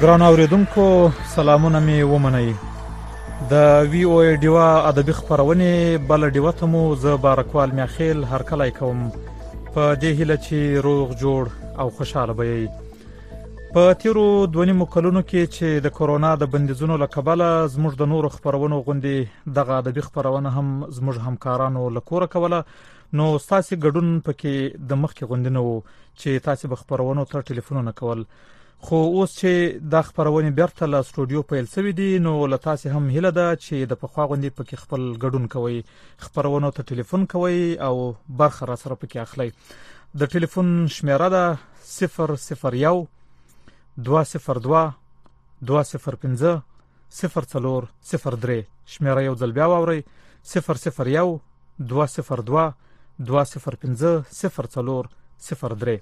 ګران اوریدونکو، سلامونه می ومنئ. د وی او ای ډیوا ادبي خبرونه بل ډیوه ته مو زه بارکوال میاخیل هرکلی کوم، په دې هیله چې روغ جوړ او خوشاله به یئ. په تیرو 2.5 کلونو کې چې د کورونا د بندیزونو له کبله زموږ د نورو خبرونو غوندې دغه ادبي خبرونه هم زموږ همکارانو له کوره کوله، نو ستاسو ګډون پکې د مخکې غوندې نه وو چې تاسو به خبرونو ته ټلیفونونه کول. خو اوس چې دا خبرونه بیرته له سټوډیو پیل شوې دي، نو له تاسو هم هیله ده چې د پخوا غوندې پکې خپل ګډون کوئ، خبرونو ته ټلیفون کوئ او برخه را سره پکې اخلئ. د ټلیفون شمیره ده 001 202 205 0403. شمیره یو ځل بیا واورئ: 001 202 205 0403.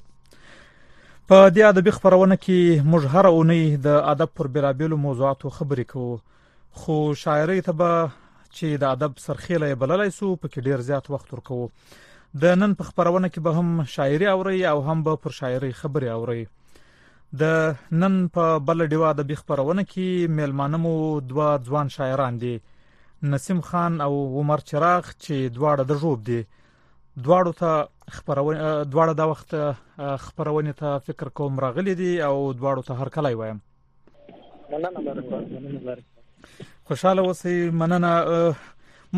په دې ادبي خبرونه کې موږ هر اونۍ د ادب پر بیلابیلو موضوعاتو خبرې کوو، خو شاعرۍ ته به چې د ادب سرخیله یې بللی سو پکې ډیر زیات وخت ورکوو. د نن په خبرونه کې به هم شاعري اورئ او هم به پر شاعرۍ خبرې اورئ. د نن په بل ډیوه ادبي خبرونه کې میلمانه مو دوه ځوان شاعران دي، نسیم خان او عمر چراغ، چې دواړه د ژوب دي. دواړو ته خبرونه دواړه د وخت خبرونه ته فکر کوم راغلي دي او دواړو ته هرکلی وایم. مننه بارکوال، مننه بارکوال، خوشاله اوسئ. مننه.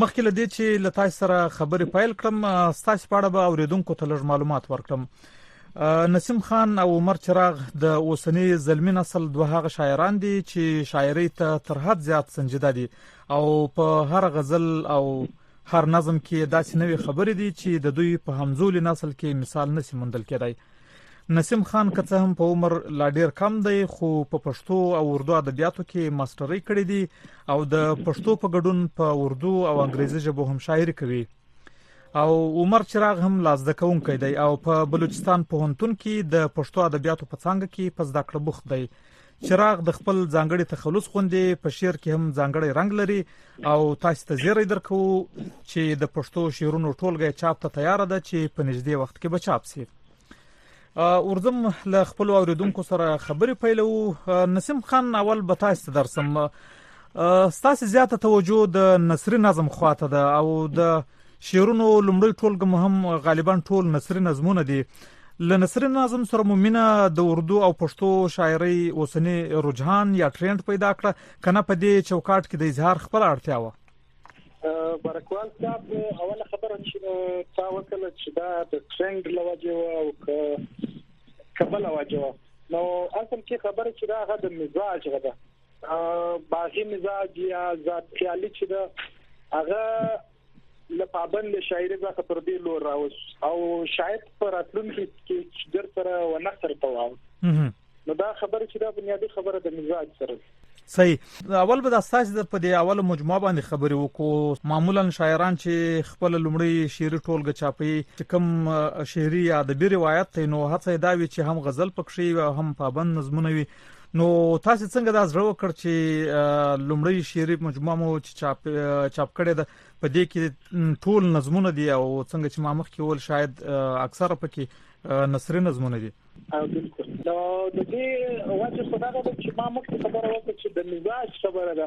مخکې له دې چې له تاسو سره خبرې پیل کړم، ستاسو په اړه به اوریدونکو ته لږ معلومات ورکړم. نسیم خان او عمر چراغ د اوسنی زلمی نسل دوه هغه شاعران دي چې شاعرۍ ته تر حد زیات سنجیده دي او په هر غزل او هر نظم کې داسې نوې خبرې دي چې د دوی په همزولي نسل کې مثال نسی موندل کېدای. نسیم خان که څه هم په عمر لا ډیر کم دی، خو په پښتو او اردو ادبیاتو کې ماسټرۍ کړې دي او د پښتو په ګډون په اردو او انګریزي ژبو هم شاعري کوي. او عمر چراغ هم لا زده کوونکی دی او په بلوچستان پوهنتون کې د پښتو ادبیاتو په څانګه کې په زده کړه بوخت دی. چراغ د خپل ځانګړي تخلص غوندې په شعر کې هم ځانګړی رنګ لري او تاسو ته زیری درکو چې د پښتو شعرونو ټولګه چاپ ته تیاره ده چې په نږدې وخت کې به چاپ شي. ورځم له خپل اوریدونکو سره خبرې پیلو. نسیم خان، اول به تاسو ته درسم. ستاسو زیاته توجه د نثري نظم خواته ده او د شعرونو لومړی ټولګه مو هم غالبا ټول نثري نظمونه دي. له نثري نظم سره مو مینه د اردو او پښتو شاعرۍ اوسنی رجحان یا ټرند پیدا کړه، کنه په دې چوکاټ کې د اظهار خپل اړتیا وه؟ برکوال صاحب، اوله خبره چې تا وکړه چې دا د ټرند له وجې وه او که بله وجه وه، نو اصل کې خبره چې دا هغه د مزاج هغه ده، باغي مزاج یا ذات خیالي چې ده هغه له پابند شاعري څخه پر دې لور راوست او شاید په راتلونکي کې چې در سره ونثر ته واوړي. نو دا خبره چې دا بنیادي خبره د مزاج سره ده. صحیح. اول به د ستاسو د په دې اوله مجموعه باندې خبرې وکړو. معمولا شاعران چې خپل لومړی شعري ټولګه چاپوي، چې کوم شعري یا ادبي روایت دی، نو هڅه یې دا وي چې هم غزل پکښې وي او هم پابند نظمونه وي. نو تاسو څنګه دا زړه وکړ چې لومړی شعري مجموعه مو چې چاپ کړې ده، په دې کې ټول نظمونه دي او څنګه چې ما مخکې وویل شاید اکثره پکې نثري نظمونه دي؟ بالکل. نو د دې وجه خو دغه ده چې ما مخکې خبره وکړه چې د مزاج خبره ده.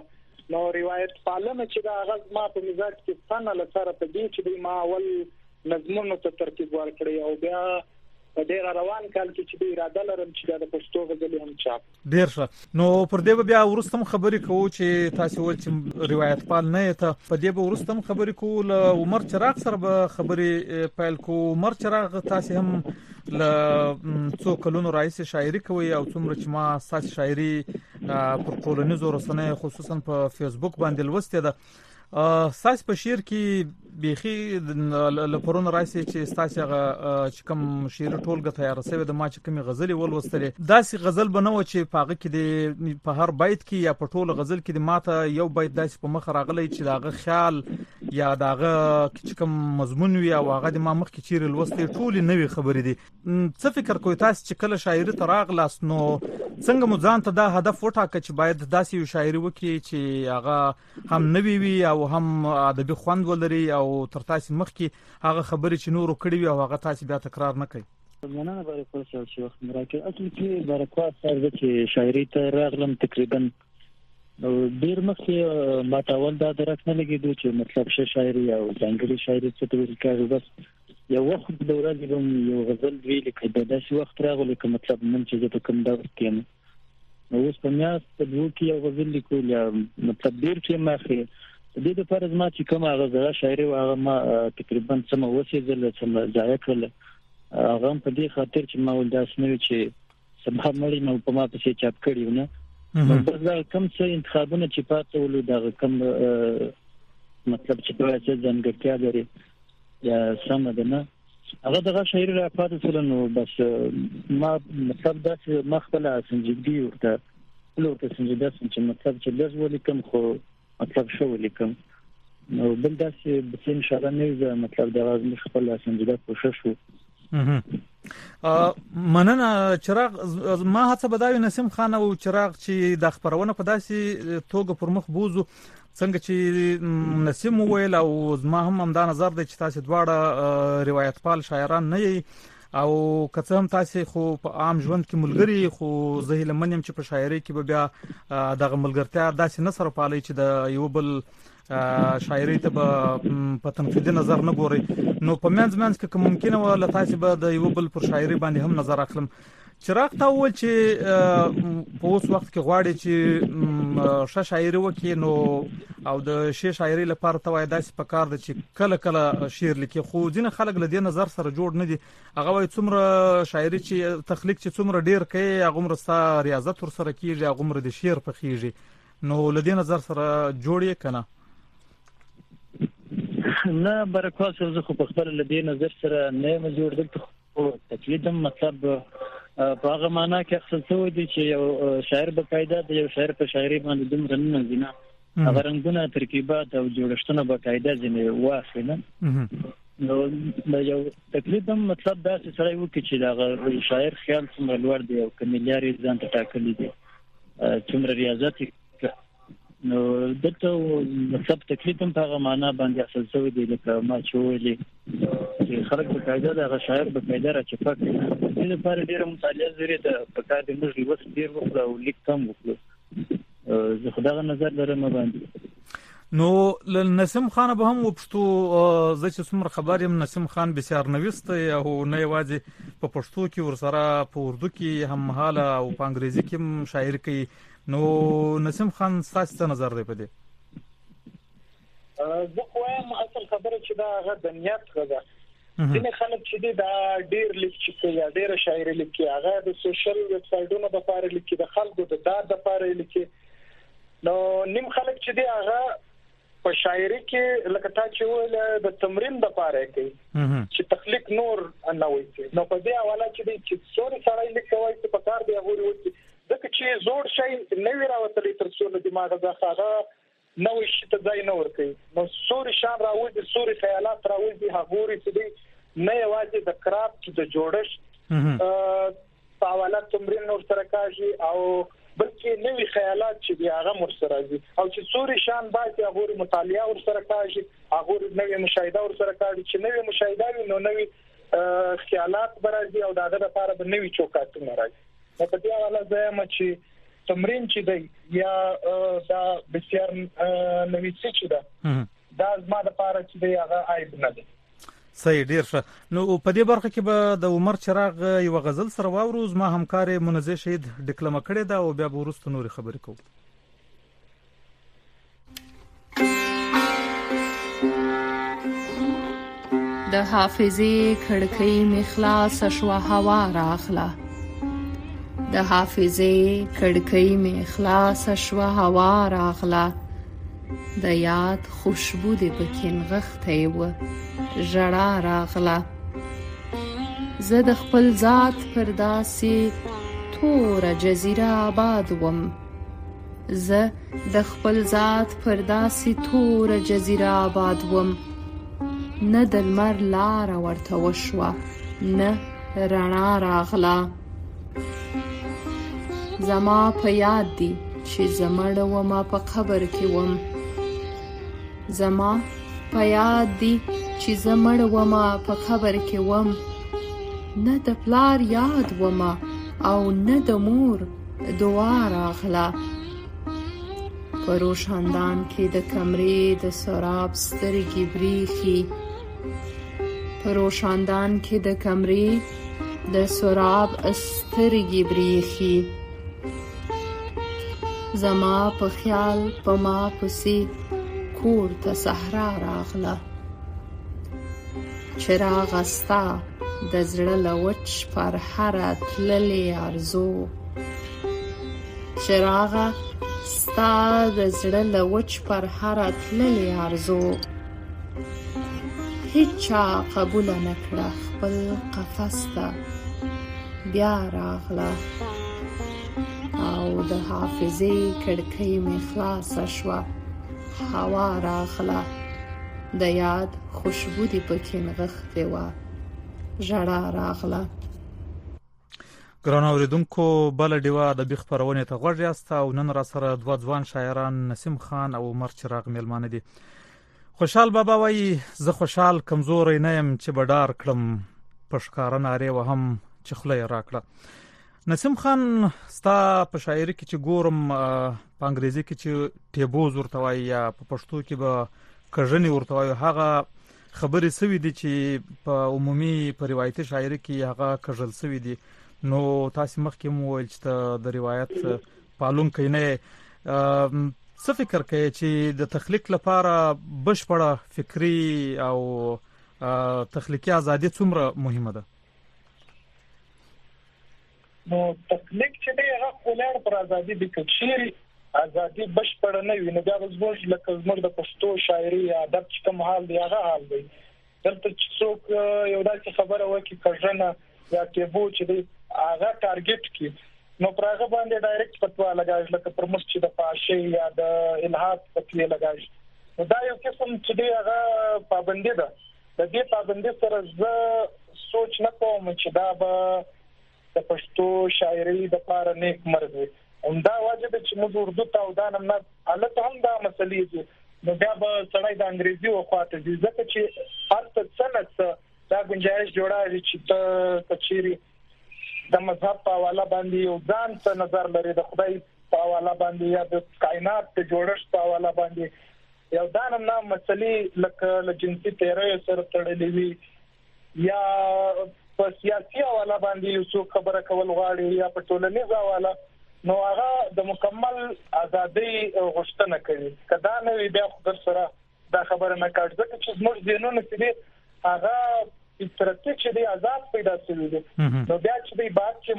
نو روایت پالنه چې دا هغه زما په مزاج کې سنه له سره په دې چې دی ما اول نظمونو ته ترتیب ورکړی او بیا په ډېر روان کال کې چې دی اراده لرم چې دا د پښتو غزلې هم چاپ. ډېر ښه. نو پر دې به بیا وروسته هم خبرې کوو چې تاسو وویل چې روایت پال نه یې ته، په دې به وروسته هم خبرې کوو. له عمر چراغ سره به خبرې پیل کوو. عمر چراغ، تاسو هم له څو کلونو راهیسې شاعري کوئ او څومره چې ما ستاسو شاعري پر ټولنیزو رسنیو خصوصا په فیسبوک باندې لوستې ده، ستاسو په شعر کې بیخي له پرون راهیسې چې ستاسو هغه چې کوم شعري ټولګه تیاره شوې ده، ما چې کومې غزلې ولوستلې، داسې غزل به نه وه چې په هغه کې دې په هر بیت کې یا په ټولو غزل کې دې ماته یو بیت داسې په مخه راغلی چې د هغه خیال یا د هغه چې کوم مضمون وي او هغه دې ما مخکې چیرې لوستې، ټولې نوې خبرې دي. څه فکر کوئ تاسو چې کله شاعري ته راغلاست، نو څنګه مو ځان ته دا هدف وټاکه چې باید داسې یو شاعري وکړي چې هغه هم نوې وي او هم ادبي خوند ولري او تر تاسو مخکې هغه خبرې چې نورو کړې وي او هغه تاسو بیا تکرار نه کړئ؟ مننه بارکوال صاحب چې وخت مې راکړ. اصل کې بارکوال صاحب زه چې شاعرۍ ته راغلم تقریبا نو ډیر مخکې ما ته اول دا درک نه لګېدو چې مطلب ښه شاعري او ځانګړې شاعري څه ته ویل کېږي. بس یو وخت د ورځې به مې یو غزل دوی لیکل، بیا داسې وخت راغلی که مطلب نن چې زه په کوم دور کې یم، نو اوس په میاشت په دوو کې یو غزل لیکو یا مطلب ډېر ټایم اخلي. د دې لپاره زما چې کومه هغه زړه شاعري وه هغه ما تقریبا څه مه وسېځله، څه مه ضایع کړله. هغه هم په دې خاطر چې ما ول داسې نه وي چې سبا مړی نو په ما پسې چاپ کړي نه. نو بس دا کم څه انتخابونه چې پاتې ولو، دغه کم مطلب چې په څه ځانګړتیا لري یا سمه ده نه، هغه دغه شاعري را پاتې شول. نو بس ما مطلب داسې ما خپله سنجیدګي ورته خپله ورته سنجیده شوم چې مطلب چې لږ ولیکم خو مطلب ښه ولیکم. نو بل داسې څه انشاءالله نه وي، مطلب دغه زموږ خپل سنجیده کوښښ و. مننه چراغ. ما هڅه به دا وي نسیم خان او چراغ چې دا خپرونه په داسې توګه پر مخ بوزو څنګه چې نسیم وویل، او زما هم همدا نظر دی چې تاسو دواړه روایت پال شاعران نه یئ، او که څه هم تاسو خو په عام ژوند کې ملګري، خو زه هیله من یم چې په شاعرۍ کې به بیا دغه ملګرتیا داسې نه سره پالئ چې د یو بل شاعرۍ ته به په تنقیدي نظر نه ګورئ. نو په منځ منځ کې که ممکنه وه له تاسې به د یو بل پر شاعرۍ باندې هم نظر اخلم. چراغ تا وویل چې په اوس وخت کې غواړي چې ښه شاعري وکړي، نو او د ښې شاعرۍ لپاره ته وایې داسې په کار ده چې کله کله شعر لیکي، خو ځینې خلک له دې نظر سره جوړ نه دي. هغه وایي څومره شاعري چې تخلیق چې څومره ډیر کوي هغومره ستا ریاضت ورسره کیږي، هغومره دې شعر پخیږي. نو له دې نظر سره جوړ یې که نه؟ نه برکوال صاحب، زه خو په خپله له دې نظر سره نه یم جوړ. دلته خو تقلید هم مطلب په هغه معنا کې اخیستل شوی دی چې یو شاعر به قاعده د یو شاعر په شاعرۍ باندې دومره نه ننوځي نه، هغه رنګونه، ترکیبات او جوړښتونه به قاعده ځینې واخلي نه. نو د یو تقلید هم مطلب داسې سړی وکړي چې د هغه شاعر خیال څومره لوړ دی او که معیار یې ځان ته ټاکلی دی، څومره ریاضت یې کړی. نو دلته مطلب تقلید هم په هغه معنا باندې اخیستل شوی دی لکه ما چې وویلې چې خلک په قاعده د هغه شاعر په قاعده راچپه کړي. د دې لپاره ډېره مطالعه ضروري ده، په کار دی موږ لوست ډېر وکړو او لیک کم وکړو. زه خو دغه نظر لرم باندې. نو له نسیم خان به هم وپوښتو. زه چې څومره خبر یم نسیم خان بسیار نویست دی او نه یوازې په پښتو کې، ورسره په اردو کې هم مهاله او په انګریزي کې هم شاعري کوي. نو نسیم خان ستاسو څه نظر دی په دې؟ زه خو وایم اصل خبره چې دا هغه د نیت ده. ځینې خلک چې دي دا ډېر لیک چې کوي یا ډېره شاعري لیکي، هغه د سوشل ویب سایټونو دپاره لیکي، د خلکو د داد دپاره یې لیکي. نو نیم خلک چې دي هغه په شاعري کې لکه تا چې وویل د تمرین دپاره یې کوي چې تخلیق نور نه وایي. نو په دې حواله چې دی چې څومره سړی لیک کوي چې په کار دی هغه وکړي، ځکه چې زوړ شی نه وي راوتلی تر څو له دماغه څخه هغه نوی شي ته ځای نه ورکوي. نو څومره شیان راوځي، څومره خیالات راوځي، هغوی چې دی نه یوازې د کرافټ د جوړښت په حواله تمرین ورسره کاږي او بلکې نوي خیالات چې دی هغه هم ورسره راځي. او چې څومره شیان باسي هغوی مطالعه ورسره کاږي، هغوی نوې مشاهده ورسره کاږي. چې نوې مشاهده وي نو نوي خیالات به راځي او د هغه دپاره به نوي چوکاټونه راځي. نو په دې حواله زه یم چې تمرین چې دی یا دا بسیار نویسي چې ده، دا زما دپاره چې دی هغه عیب نه دی. صحیح، ډیر ښه. نو په دې برخه کې به د عمر چراغ یوه غزل سره واورو. زما همکار منزه شهید ډیکلمه کړې ده او بیا به وروسته نورې خبرې کوو. د حافظې کړکۍ مې خلاصه شوه، هوا راغله. د حافظې کړکۍ مې خلاصه شوه، هوا راغله. د یاد خوشبو دې پکې نغښتی وه، ژړا راغله. زه د خپل ذات پر داسې توره جزیره آباد وم، زه د خپل ذات پر داسې توره جزیره آباد وم. نه د لمر لاره ورته وشوه، نه رڼا راغله. زما په یاد دي چې زه مړه ومه په قبر کې وم، زما په یاد دي چې زه مړه ومه په قبر کې وم. نه د پلار یاد ومه او نه د مور دعا راغله. په روشاندان کې د کمرې د سراب سترګې بریښي، په روشاندان کې د کمرې د سراب سترګې بریښي. زما په خیال په ما پسې کور ته صحرا راغله، چې راغه ستا د زړه له وچ پرهره تللې ارزو، چې راغه ستا د زړه له وچ پرهره تللې ارزو. هیچا قبوله نه کړه خپل قفس ته بیا راغله، او د حافظې کړکۍ مې خلاصه شوه هوا راغله، د یاد خوشبو دې پکې نغښتې وه ژړا راغله. ګران اوریدونکو، بل ډیوه ادبي خبرونه ته غوږ یاست او نن را سره دوه ځوان شاعران نسیم خان او عمر چراغ میلمانه دي. خوشحال بابا وایي: زه خوشحال کمزوری نه یم چې بډار کړم، په ښکاره نارې وهم چې خوله یې راکړه. نسیم خان، ستا په شاعري کې چې ګورم، په انګریزي کې چې ټیبوز ورته وایي یا په پښتو کې به کژنې ورته وایي، هغه خبرې سوي دي چې په عمومي په روایتي شاعري کې هغه کژل سوي دي. نو تاسو مخکې مو ویل چې د روایت پالونکی نه یې. څه فکر کوي چې د تخلیق لپاره بشپړه فکری او تخلیقي ازادي څومره مهمه ده؟ نو تخلیق چې دی هغه خو لاړ پر ازادي دی. که چیرې ازادي بشپړه نه وي، نو بیا به زموږ لکه زموږ د پښتو شاعري یا ادب چې کوم حال دی هغه حال دی. دلته چې څوک یو داسې خبره وکړي، کږنه یا ټیبو چې دی هغه ټارګټ کړي، نو پر هغه باندې ډایرکټ فتوا لګاږي، لکه پر موږ چې د فحاشۍ یا د الحاد فتوې لګاږي. نو دا یو قسم چې دی هغه پابندي ده. د دې پابندي سره زه سوچ نه کوم چې دا به د پښتو شاعرۍ د پاره نیک مرغ وي. همدا وجه ده چې موږ اردو ته او دا نه هلته هم دا مسلې دي، نو بیا به سړی د انګریزي و خواته ځي، ځکه چې هلته څه نه څه دا گنجایش جوړاږي چې ته که چیرې د مذهب په حواله باندې یو ځان ته نظر لري، د خدای په حواله باندې یا د کائنات د جوړښت په حواله باندې یو دا نه مسلې لکه له جنسي تیریو سره تړلې وي، یا په سیاسي حواله باندې یو څوک خبره کول غواړي، یا په ټولنیزه حواله، نو هغه د مکمل ازادۍ غوښتنه کوي. که دا نه وي بیا خو در سره دا خبره نه کاږي، ځکه چې زموږ ذهنونه چې دي هغه فطرتي چې دی آزاد پیدا شوي دي، نو بیا چې دی بعد کې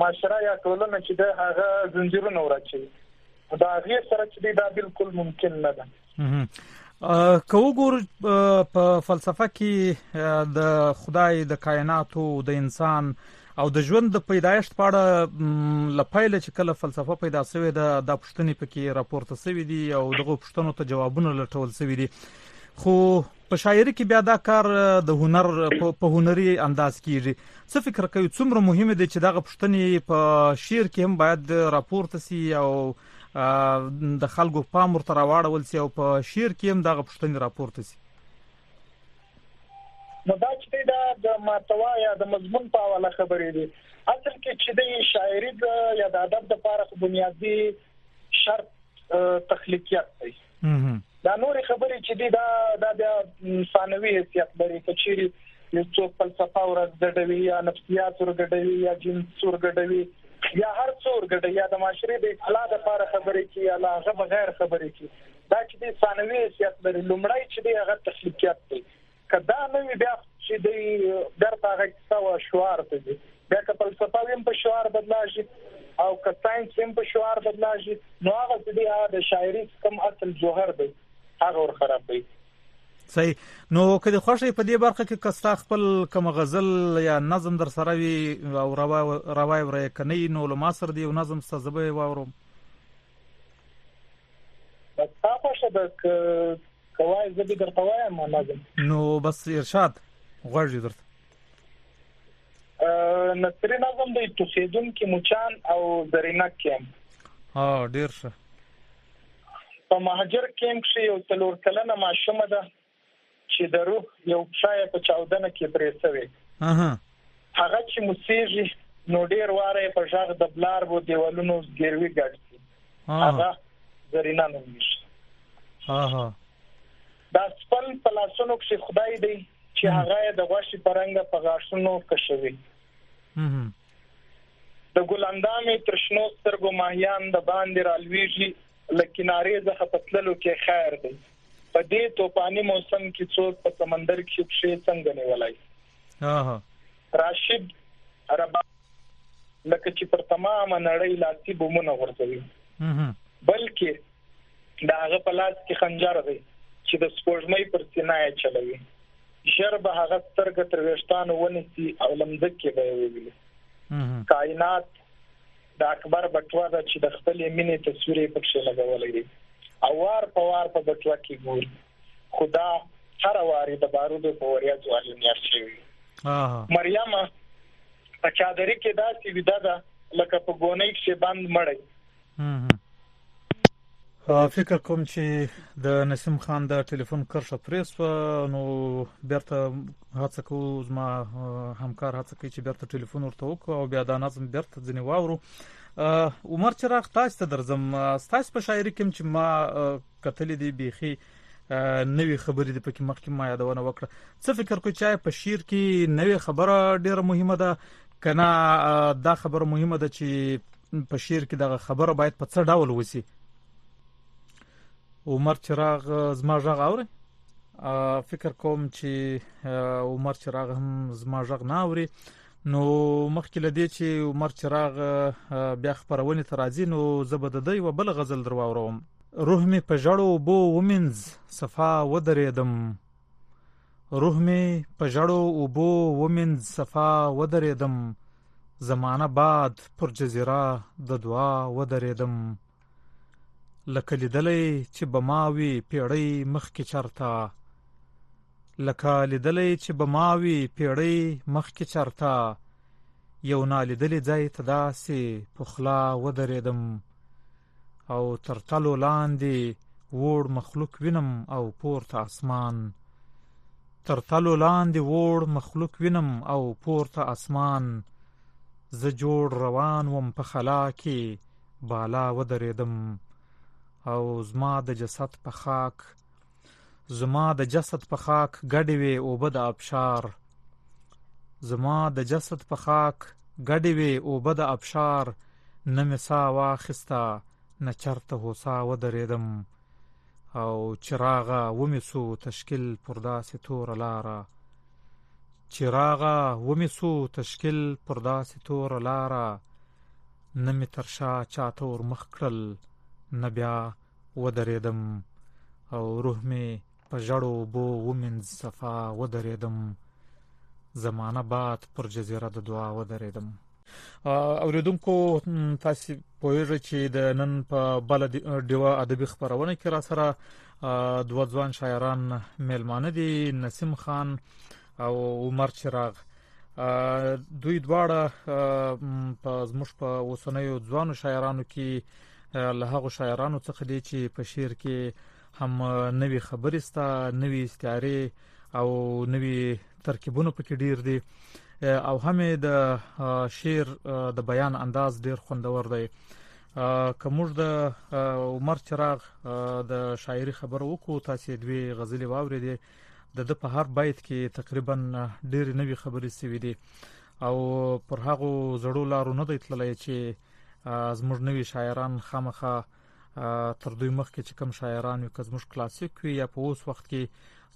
معاشره یا ټولنه چې ده هغه زنځیرونه وراچوي، دا هغې سره چې دی دا بالکل ممکن نه ده. که وګورو په فلسفه کې د خدای، د کائناتو، د انسان او د ژوند د پیدایښت په اړه له پیله چې کله فلسفه پیدا شوې ده، دا پوښتنې پکې راپورته شوې دي او دغو پوښتنو ته جوابونه لټول شوي دي. خو په شاعري کې بیا دا کار د هنر په هنري انداز کیږي. څه فکر کوي څومره مهمه ده چې دغه پوښتنې په شعر کې هم باید راپورته شي او د خلکو پام ورته راواړول شي او په شعر کې هم دغه پوښتنې راپورته شي؟ نو دا چې دی دا د محتوا یا د مضمون په حواله خبرې دي. اصل کې چې دی شاعري د یا د ادب دپاره خو بنیادي شرط تخلیقیت دی. دا نورې خبرې چې دي دا بیا ثانوي حیثیت لري. که چیرې یو څوک فلسفه ورګډوي یا نفسیات ورګډوي یا جنس ورګډوي یا هر څه ورګډوي یا د معاشرې د اصلاح دپاره خبرې کوي یا له هغه بغیر خبرې کوي، دا چې دی ثانوي حیثیت لري. لومړی چې دی هغه تخلیقیت دی. که دا نه وي بیا چې دی بیرته هغه کیسه و شعار ته ځي. بیا که فلسفه هم په شعار بدلا شي او که ساينس هم په شعار بدلا شي، نو هغه چې دی هغه د شاعري کوم اصل جوهر دی هغه ور خرابوي. صحیح. نو که د خوښې په دې برخه کې که ستا خپل کوم غزل یا نظم در سره وي او روای ورای که نه وي، نو له ما سره دی یو نظم ستا، زه به یې واورم. بس ستا خوښه ده، که وایې زه به درته وایم نظم. نو بس ارشاد غوږ یې درته. نثري نظم دی، ټوخېدونکي مچان او زرینه کیمپ. ډېر ښه. په مهاجر کیمپ کښې یو 4 کلنه ماشومه ده چې د روح یو پښه یې په چاودنه کې پرې سوې. هغه چې موسیږي نو ډیر واره یې په غږ د بلاربو دیوالونو زګیروي ګډ سي. هغه زرینه نومېږي. ها ها. دا سپن په لاسونو کښې خدای دی چې هغه یې د غوښې په رنګه په غاښونو کشوي. د ګل اندامې تر شنو سترګو ماهیان د باندې رالویږي، له کنارې څخه په تللو کې خیر دی. په دې توپاني موسم کې څوک په سمندر کښې پښې څنګه نیولای سي؟ راشد ربا لکه چې پر تمامه نړۍ لاسي بمونه غورځوي، بلکې د هغه په لاس کې خنجر دی چې د سپوږمۍ پر سینه یې چلوي. ژر به هغه سترګه تر ویښتانو ونیسي او له مځکې به یې وویلي. کائنات د اکبر بټوه ده چې د خپلې مینې تصویر یې پکښې لګولی دی او وار په وار په بټوه کې ګوري، خو دا هره وار یې د بارودو په وریځو الینیار شوی وي. مریمه په چادري کې داسې ویده ده لکه په ګونۍ کښې بند مړی. فکر کوم چې د نسیم خان د ټلیفون کرښه پرې شوه، نو بیرته هڅه کوو، زما همکار هڅه کوي چې بیرته ټلیفون ورته وکړو او بیا دا نظم بیرته ځنې واورو. عمر چراغ، تاسو ته درځم. تاسو په شاعري کې چې ما کتلې دي بیخي نوې خبرې دي پکې، مخکې ما یادونه وکړه. څه فکر کوئ چې په شعر کې نوې خبره ډیره مهمه ده کنه دا خبره مهمه ده چې په شعر کې دغه خبره باید په څه ډول وسی؟ عمر چراغ، زما غږ اوري؟ فکر کوم چې عمر چراغ هم زما غږ نه اوري. نو مخکې لدی چې عمر چراغ بیا خبرونه ته راځي، نو زه به د دوی وبل غزل درواوروم. روح مې په ژړو اوبو ومینځ صفا ودرېدم، روح مې په ژړو اوبو ومینځ صفا ودرېدم، زمانه باد پر جزیره د دعا ودرېدم. لکه لیدلی چې به ما وي پیړۍ مخکې چرته، لکه لیدلی چې به ما وي پیړۍ مخکې چرته، یو نالیدلی ځای ته داسې پخلا ودرېدم. او تر تلو لاندې ووړ مخلوق وینم او پورته اسمان، تر تلو لاندې ووړ مخلوق وینم او پورته اسمان، زه جوړ روان وم په خلا کې بالا ودرېدم. او زما د جسد په خاک، زما د جسد په خاک ګډې وې اوبه د ابشار، زما د جسد په خاک ګډې وې اوبه د ابشار، نه مې سا واخیسته نه چرته هوسا ودرېدم. او چراغه ومې سو تشکیل پر داسې توره لاره، چراغه ومې سو تشکیل پر داسې توره لاره، نه مې تر شا چاته ور مخ کړل نه بیا ودرېدم. او روح مې په ژړو اوبو ومینځ صفا ودرېدم، زمانه باد پر جزیره د دعا ودرېدم. اوریدونکو، تاسو پوهیږئ چې د نن په بل ډیوه ادبي خبرونه کې را سره دوه ځوان شاعران میلمانه دي، نسیم خان او عمر چراغ. دوی دواړه په زموږ په اوسنیو ځوانو شاعرانو کې له هغو شاعرانو څخه دي چې په شعر کې هم نوې خبرې سته، نوې استعارې او نوې ترکیبونه پکې ډیر دي، او هم د شعر د بیان انداز ډیر خوندور دی. که موږ د عمر چراغ د شاعري خبره وکړو، تاسو دوی غزلې واورېدې، د ده په هر بیت کې تقریبا ډېرې نوې خبرې سوي دي او پر هغو زړو لارو نه دی تللی چې زموږ نوي شاعران خامخا تر دوی مخکې چې کوم شاعران وي، که زموږ کلاسیک وي یا په اوس وخت کې،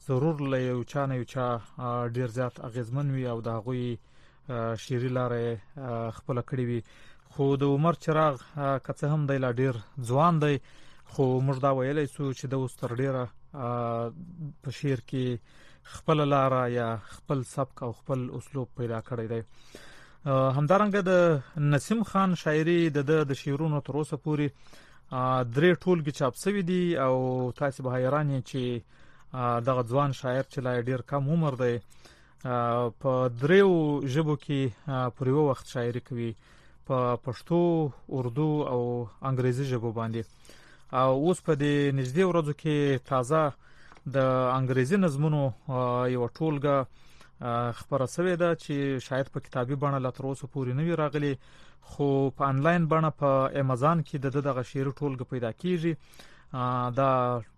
ضرور له یو چا نه یو چا ډیر زیات اغیزمن وي او د هغوی شعري لاره یې خپله کړې وي. خو د عمر چراغ که څه هم دی لا ډیر ځوان دی، خو موږ دا ویلی سو چې د اوس تر ډیره په شعر کې خپل لاره یا خپل سبک او خپل اسلوب پیدا کړی دی. همدارنګه د نسیم خان شاعري د د شعرونو تر اوسه پورې درې ټولګې چاپ شوې دي او تاسو به حیران یئ چې دغه ځوان شاعر چې لا ډیر کم عمر دی، په دریو ژبو کې پر یو وخت شاعري کوي، په پښتو، اردو او انګریزي ژبو باندې. او اوس په دې نږدې ورځو کې تازه د انګریزي نظمونو یو ټولګه خبره شوې ده چې شاید په کتابي بڼه لا تر اوسه پورې نه وي راغلي، خو په انلاین بڼه په امیزون کې د دغه شعري ټولګه پیدا کیږي. دا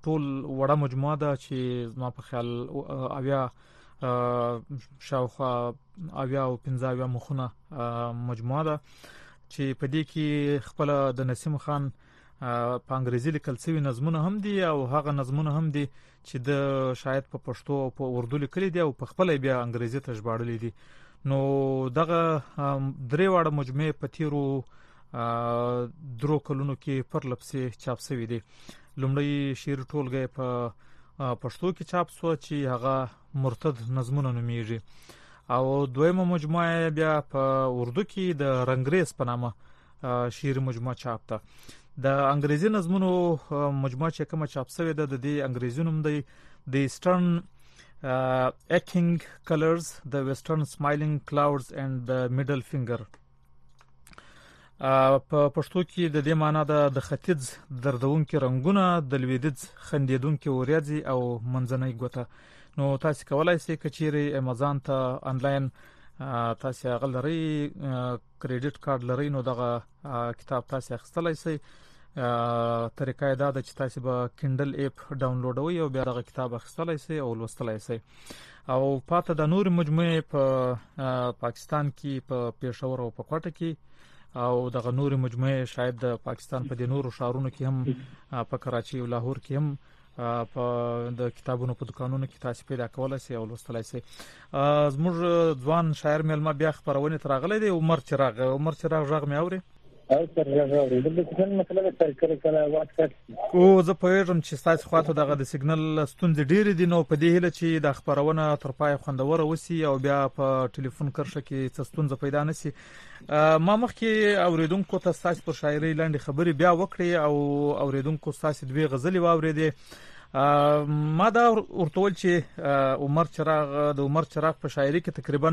ټول وړه مجموعه ده چې زما په خیال اویا شاوخوا اویا او 75 مخونه مجموعه ده چې په دې کې خپل د نسیم خان په انګریزي لیکل شوی نظمونه هم دي او هغه نظمونه هم دي چې د شاید په پښتو او په اردو لیکلي دي او په خپل بیا انګریزي ته ژباړلي دي. نو دغه درې واړه مجموعې په تیرو درو کلونو کې پر لپسې چاپ شوې دي. لومړی شعر ټولګه په پښتو کې چاپ شو چې هغه مرتد نظمونه نومیږي، او دویمه مجموعه بیا په اردو کې د رنگریز په نامه شعر مجموعه چاپ ده. د انګریزي نظمونو مجموعه چې کومه چاپ شوې ده د دې انګریزي نوم دی د ایسټرن اکینګ کلرز، د ویسټرن سمایلینګ کلاودز اند د میډل فینګر. په پښتو کې د دې معنی ده د ختیځ دردونکي رنگونه، د لویدیځ خندیدونکي وریځې او منځنۍ ګوته. نو تاسو کولای شئ کچېری امیزون ته انلاین تاسو هغه لرئ، کریډیټ کارت لرئ، نو دغه کتاب تاسو اخیستلای شئ. طریقه یې دا ده چې تاسو به کندل اپ ډاونلوډوئ او بیا دغه کتاب اخیستلای شئ او لوستلای شئ. او پاته د نور مجموعې په پاکستان کې په پېښور او په کوټه کې، او دغه نور مجموعې شاید د پاکستان په د نورو ښارونو کې هم، په کراچۍ او لاهور کې هم په د کتابونو په دکانونو کې تاسو پیدا کولای شئ او لوستلای شئ. زموږ ځوان شاعر میلمه بیا خبرونه ترغلی دی، عمر چراغ. عمر چراغ غږ مې اوري؟ او سر غږ اوري. د سیګنل مسله ده سر، کله کله واتساپ. او زه پوهیږم چې ستاسو خواته دغه د سیګنل ستونزې ډېرې دي، نو په دې هیله چې دا خبرونه تر پایه خوندوره وسی او بیا په ټلیفون کرښه کې څه ستونزه پیدا نشي. ما مخکې اوریدونکو ته ستاسو پر شاعرۍ لنډې خبرې بیا وکړې او اوریدونکو ستاسو دوې غزلې واورېدې. ما دا ورته ویل چې عمر چراغ د عمر چراغ په شاعري کې تقریبا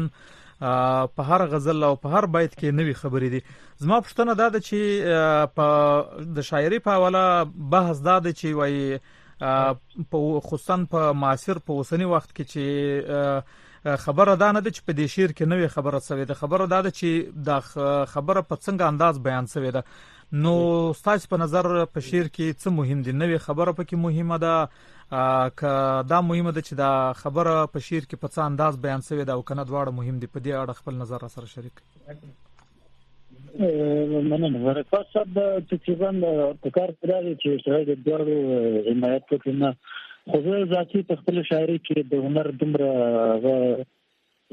په هر غزل او په هر بیت کې نوې خبرې دي. زما پوښتنه دا ده چې په د شاعري په حواله بحث دا ده چې وایي په خصوصا په معاصر په اوسنی وخت کې چې خبره دا نه ده چې په دې شعر کې نوې خبره سوې ده، خبره دا ده چې دا خبره په څنګه انداز بیان سوې ده. نو ستاسو په نظر په شعر کې څه مهم دي؟ نوې خبره پکې مهمه ده که دا مهمه ده چې دا خبره په شعر کې په څه انداز بیان سوې ده، او کنه دواړه مهم دي؟ په دې اړه خپل نظر را سره شریک. مننه ورکا صاحب. تقریبا په کار کې دی چې سړی د دواړو حمایت وکړي نه، خو زه ذاتي په خپل شاعري کې د هنر دومره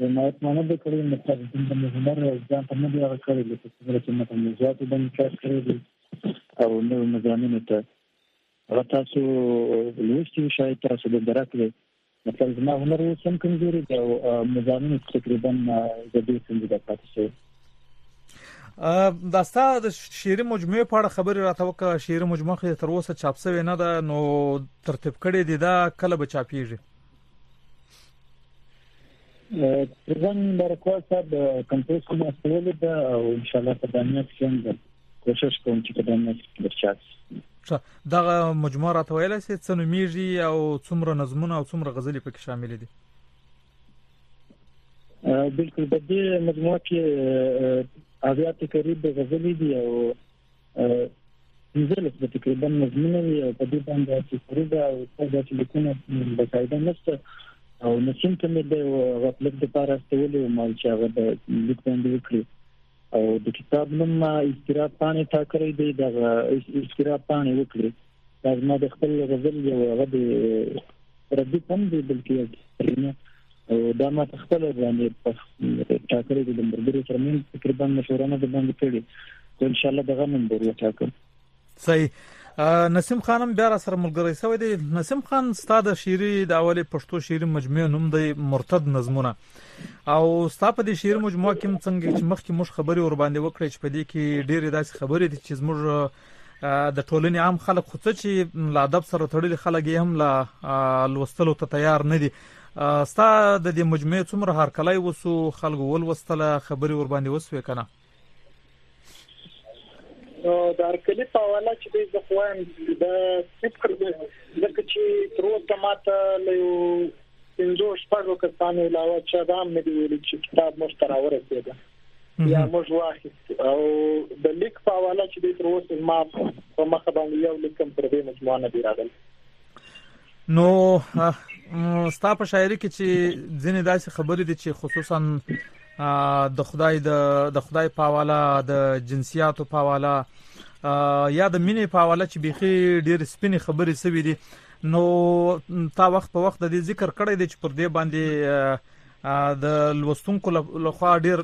حمایت ما نه دی کړی، مطلب دومره مې هنر ځان ته نه دی هغه کړی لکه څومره چې مې په موضوعاتو باندې کار کړی دی او نورو مضامینو ته. هغه تاسو لوستي شاید تاسو به درک کړئ. مطلب زما هنر اوس هم کمزوري دی او مضامینو ته تقریبا زه ډېر سنجیده پاتې شوی. دا ستا د شعري مجموعې په اړه خبرې راته وکړه. شعري مجموعه خو تر اوسه چاپ شوې نه ده، نو ترتیب کړې دي، دا کله به چاپیږي؟ تقریبا برکوال صاحب کمپوز کوم استولې ده او ان شاء الله په دې میاشت کې هم کوشش کوم چې په دې میاشت کې چاپ شي. دغه مجموعه راته ویلی شئ څه نومېږي او څومره نظمونه او څومره غزلې پکې شاملې دي؟ بالکل په دې مجموعه کې 70 قریب غزلې دي او 15 به تقریبا نظمونه وي، او په دې باندې چې سروده او څه داسې لیکونه باقاعده نشته. او نسیم ته مې د غفلت دپاره استولی وم چې هغه د لیک باندې وکړي. او د کتاب نوم ما اضطراب پاڼې ټاکلی دی، دغه اضطراب پاڼې وکړي. دا زما د خپل غزل یو هغه د ردیف هم دی، بلکې یو کلمه، او دا ما په خپله باندې ټاکلی دی. د ملګرو سره مې تقریبا مشوره نه ده باندې کړې، خو انشاءالله دغه نوم به وټاکم. صحیح. نسیم خان هم بیا را سره ملګری شوی دی. نسیم خان، ستا د شعري د اولې پښتو شعري مجموعې نوم دی مرتد نظمونه، او ستا په دې شعري مجموعه کې څنګه چې مخکې موږ خبرې ور باندې وکړې چې په دې کې ډېرې داسې خبرې دي چې زموږ د ټولنې عام خلک خو څه چې له ادب سره تړلي خلک یې هم لا لوستلو ته تیار نه دي. ستا د دې مجموعې څومره هرکلی وسو، خلکو ولوستله، خبرې ور باندې وسوې که نه؟ نو د هرکلي په حواله چې دی زه خو وایم د صفر دی، ځکه چې تر اوسه ما ته له یو پنځو شپږو کسانو علاوه چا دا هم نه دي ویلي چې کتاب موږ ته راورسېده یا موږ واخیست. او د لیک په حواله چې دی تر اوسه زما په مخه باندې یو لیک هم پر دې مجموعه نه دی راغلی. نو ستا په شاعري کې چې ځینې داسې خبرې دي چې خصوصا د خدای د خدای په حواله، د جنسیاتو په حواله یا د مینې په حواله چې بیخي ډېر سپینې خبرې سوي دي، نو تا وخت په وخت د دې ذکر کړی دی چې پر دې باندې د لوستونکو لخوا ډېر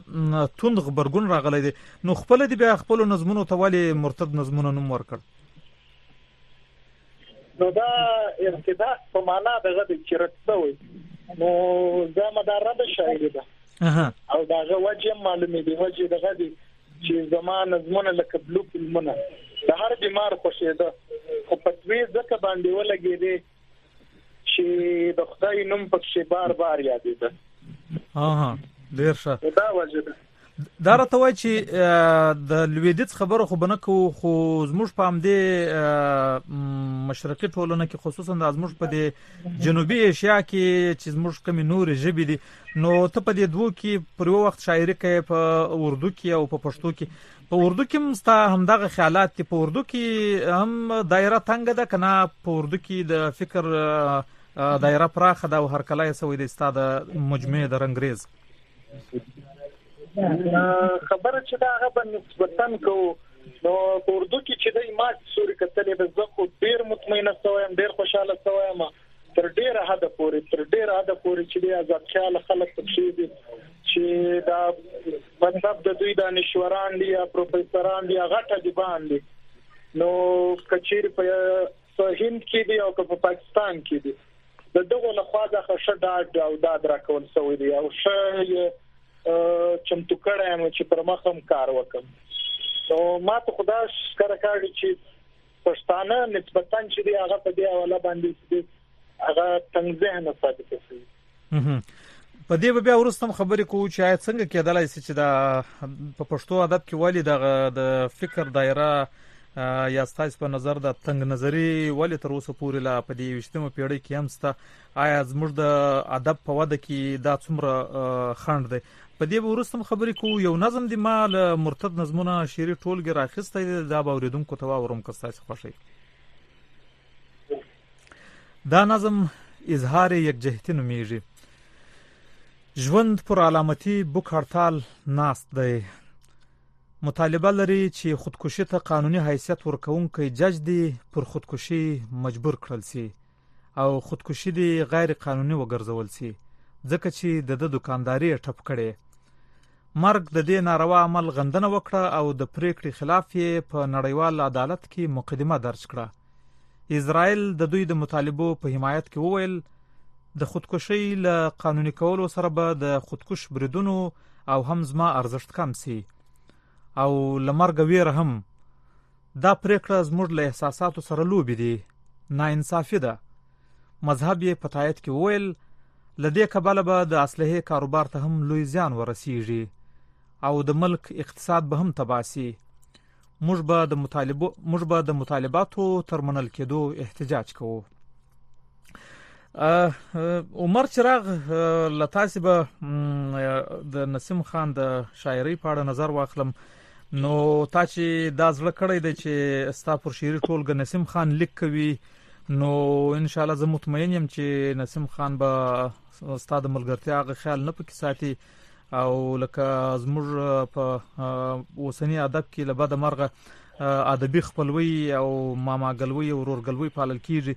توند غبرګون راغلی دی. نو خپل دی بیا خپل نظمونو ته ولې مرتد نظمونه نوم ورکړ؟ نو دا ارتداد په معنا دغه دی چې رد شوی، نو دا مدار رد شاعري ده او داغه وجه هم معلومې دی. وجه دغه دی چې زما نظمونه لکه بلو فلمونه د هر بیمار خوښېده، خو پتوې ځکه باندې ولګېدې چې د خدای نوم پکښې بار بار یادېده. ډېر ښه. دا وجه ده. دا راته وایي چې د لویدیځ خبرو خو به نه کوو، خو زموږ په همدې مشرقي ټولنه کې، خصوصا د زموږ په دې جنوبي ایشیا کې چې زموږ کومې نورې ژبې دي، نو ته په دې دوو کې پر یو وخت شاعري کوې، په اردو کې او په پښتو کې. په اردو کې هم ستا همدغه خیالات دي؟ په اردو کې هم دایره تنګه ده که نه په اردو کې د فکر دایره پراخه ده او هرکلی یې سوی دی ستا د مجموعې د رنګریز؟ خبره چې دا هغه به نسبتاً کوو، نو په اردو کې چې دی ما سوري کتلې ده، زه خو ډېر مطمئنه سوی یم، ډېر خوشحاله سوی یم، تر ډېره حده پورې چې دی آزاد خیاله خلک پکښې دي، چې دا مطلب د دوی دانشوران دي یا پروفیسوران دي یا غټ ادیبان دي، نو که چیرې په هند کې دي او که په پاکستان کې دي، د دغو لخوا څخه ښه ډاډ او داد راکول سوی دی او ښه یې چمتو کړی یم چې پر مخ هم کار وکړم. نو ما ته خو دا ښکاره کاږي چې پښتانه نسبتاً چې دی هغه په دې حواله باندې چې دی هغه تنګ ذهنه ثابته شوي. په دې به بیا وروسته هم خبرې کوو چې آیا څنګه کېدلای شي چې دا په پښتو ادب کې ولې دغه د فکر دایره یا ستاسو په نظر د تنګ نظری ولې تر اوسه پورې لا په دې 21مه پیړۍ کې هم سته؟ آیا زموږ د ادب په وده کې دا څومره خنډ دی؟ په دې به وروسته هم خبرې کوو. یو نظم دی ما له مرتد نظمونه شعري ټولګې راخیستی دی، دا به اورېدونکو ته واورم که ستاسو خوښ وي. دا نظم اظهار یکجهتي نومېږي. ژوند پر علامتي بوک هړتال ناست دی، مطالبه لري چې خودکشي ته قانوني حیثیت ورکوونکی جج دی پر خودکشي مجبور کړل سي او خودکشي دی غیر قانوني وګرځول سي، ځکه چې د ده دکانداري یې ټپ کړې. مرګ د دې ناروا عمل غندنه وکړه او د پرېکړې خلاف یې په نړیوال عدالت کې مقدمه درج کړه. اسرائیل د دوی د مطالبو په حمایت کې وویل، د خودکشۍ له قانوني کولو سره به د خودکش بریدونو او هم زما ارزښت کم سي او له مرګه ویره هم. دا پرېکړه زموږ له احساساتو سره لوبې دي، ناانصافي ده. مذهب یې په تایید کې وویل، له دې کبله به د اسلحې کاروبار ته هم لوی زیان ورسیږي او د ملک اقتصاد به هم تباه سي. موږ به د مطالباتو تر منل کېدو احتجاج کوو. عمر چراغ، له تاسې به د نسیم خان د شاعرۍ په اړه نظر واخلم. نو تا چې دا زړه کړی دی چې ستا پر شعري ټولګه نسیم خان لیک کوي، نو انشاءالله زه مطمئن یم چې نسیم خان به ستا د ملګرتیا هغه خیال نه پکې ساتي او لکه زموږ په اوسني ادب کې له بده مرغه ادبي خپلوي او ماماګلوي او ورورګلوي پالل کیږي،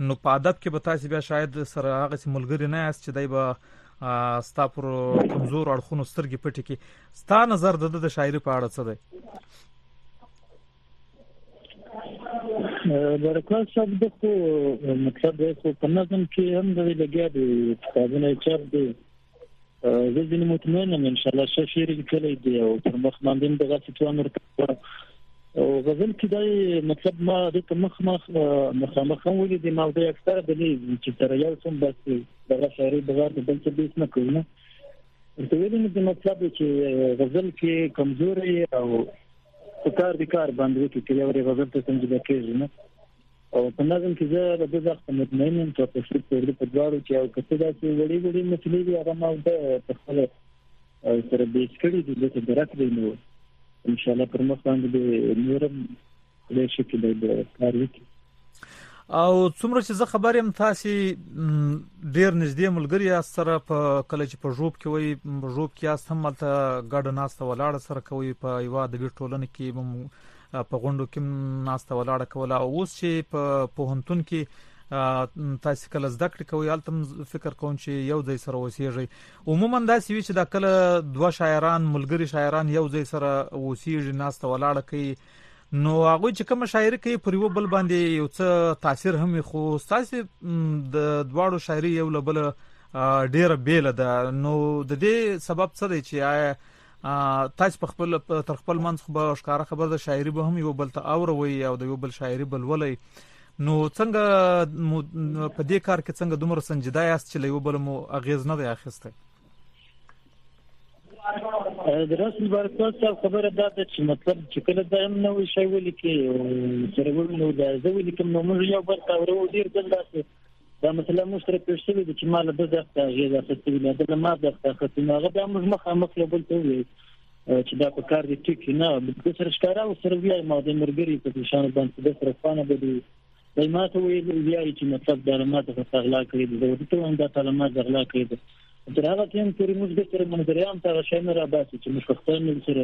نو په ادب کې به تاسې بیا شاید سره هغسې ملګري نه یاست چې دی به ستا پر کمزورو اړخونو سترګې پټې کړي. ستا نظر د ده د شاعري په اړه څه دی؟ برکوال صاحب د خو مطلب دی خو په نظم کې هم د لګیا دی، کتابونه یې چاپ دي. زه ځینې مطمئن یم انشاءالله ښه شعر یې لیکلی دی او پر مخ باندې هم دغسې توان ورته او غزل کې دی مطلب ما دې ته مخ مخ مخامخ هم ولیدې، ما دی اکثره د نه چې سره یو څم بس دغه شاعري بغیر د بل څه هېڅ نه کوي. نه ورته ویلي مې دي مطلب چې غزل کې کمزوری او په کار د کار باندې وکړي چې یو غزل ته سنجیده کېږي نه. او په نظم کې زه له دې ځخه مطمئن یم چې په پښتو اردو په دواړو کې او که څه داسې وړې وړې مسلې دي هغه ما د په خپل سره بیس کړي دي، ځکه درک دی، نو ان شاء الله پر مخ باندې به نورم خدای شي چې به کار وکړي. او څومره چې زه خبر یم تاسو ډیر نږدې ملګری یاست سره، په کله چې په ژوب کې وای، ژوب کې یاست هم ملته ګډه ناسته ولاړه سره کوي، په یو ادبي ټولنه کې په غونډو کې ناسته ولاړه کوله. او اوس چې په پوهنتون کې تاسو کله زده کړې کوئ، هلته فکر کوم چې یو ځای سره اوسېږئ. عموما داسې وي چې دا کله دوه شاعران، ملګري شاعران یو ځای سره اوسېږي، ناسته ولاړه کوي، نو هغوی چې کومه شاعري کوي پر یو بل باندې یو څه تاثیر هم وي، خو ستاسو د دواړو شاعري یو له بله ډیره بیله ده. نو د دې سبب څه دی چې آیا تاسو په خپل تر خپل منځ خو به ښکاره خبر ده شاعري به هم یو بل ته اوروي او د یو بل شاعري به لولئ، نو څنګه مو په دې کار کې څنګه دومره سنجیده یاست چې له یو بل مو اغیز نه دی اخیستی؟ د رسول بارکوال صاحب خبره دا ده چې مطلب چې کله دا هم نوی شی ولیکي سره ووینو، دا زه ولیکم نو موږ یو بل ته اورو. ډېر ځل داسې دا مسله موږ سره پېښ شوې ده چې ما له ده ځخته اغېز اخیستی وي، ده له ما ځخته اخیستی، نو هغه بیا موږ مخامخ یو بل ته وویل چې دا په کار دی، ټیک نه د سره ښکاره ورسره ویایم او د ملګري په شان باندې د سره خوانه به دی دی ما ته ویل ویایي چې مطلب دا له ما څخه غلا کړې ده، زه ورته وایم دا تا له ما څخه غلا کړې ده. تر هغه ټایم پورې موږ د سره منظریان ته هغه شی نه راباسي چې موږ په خپل نوم سره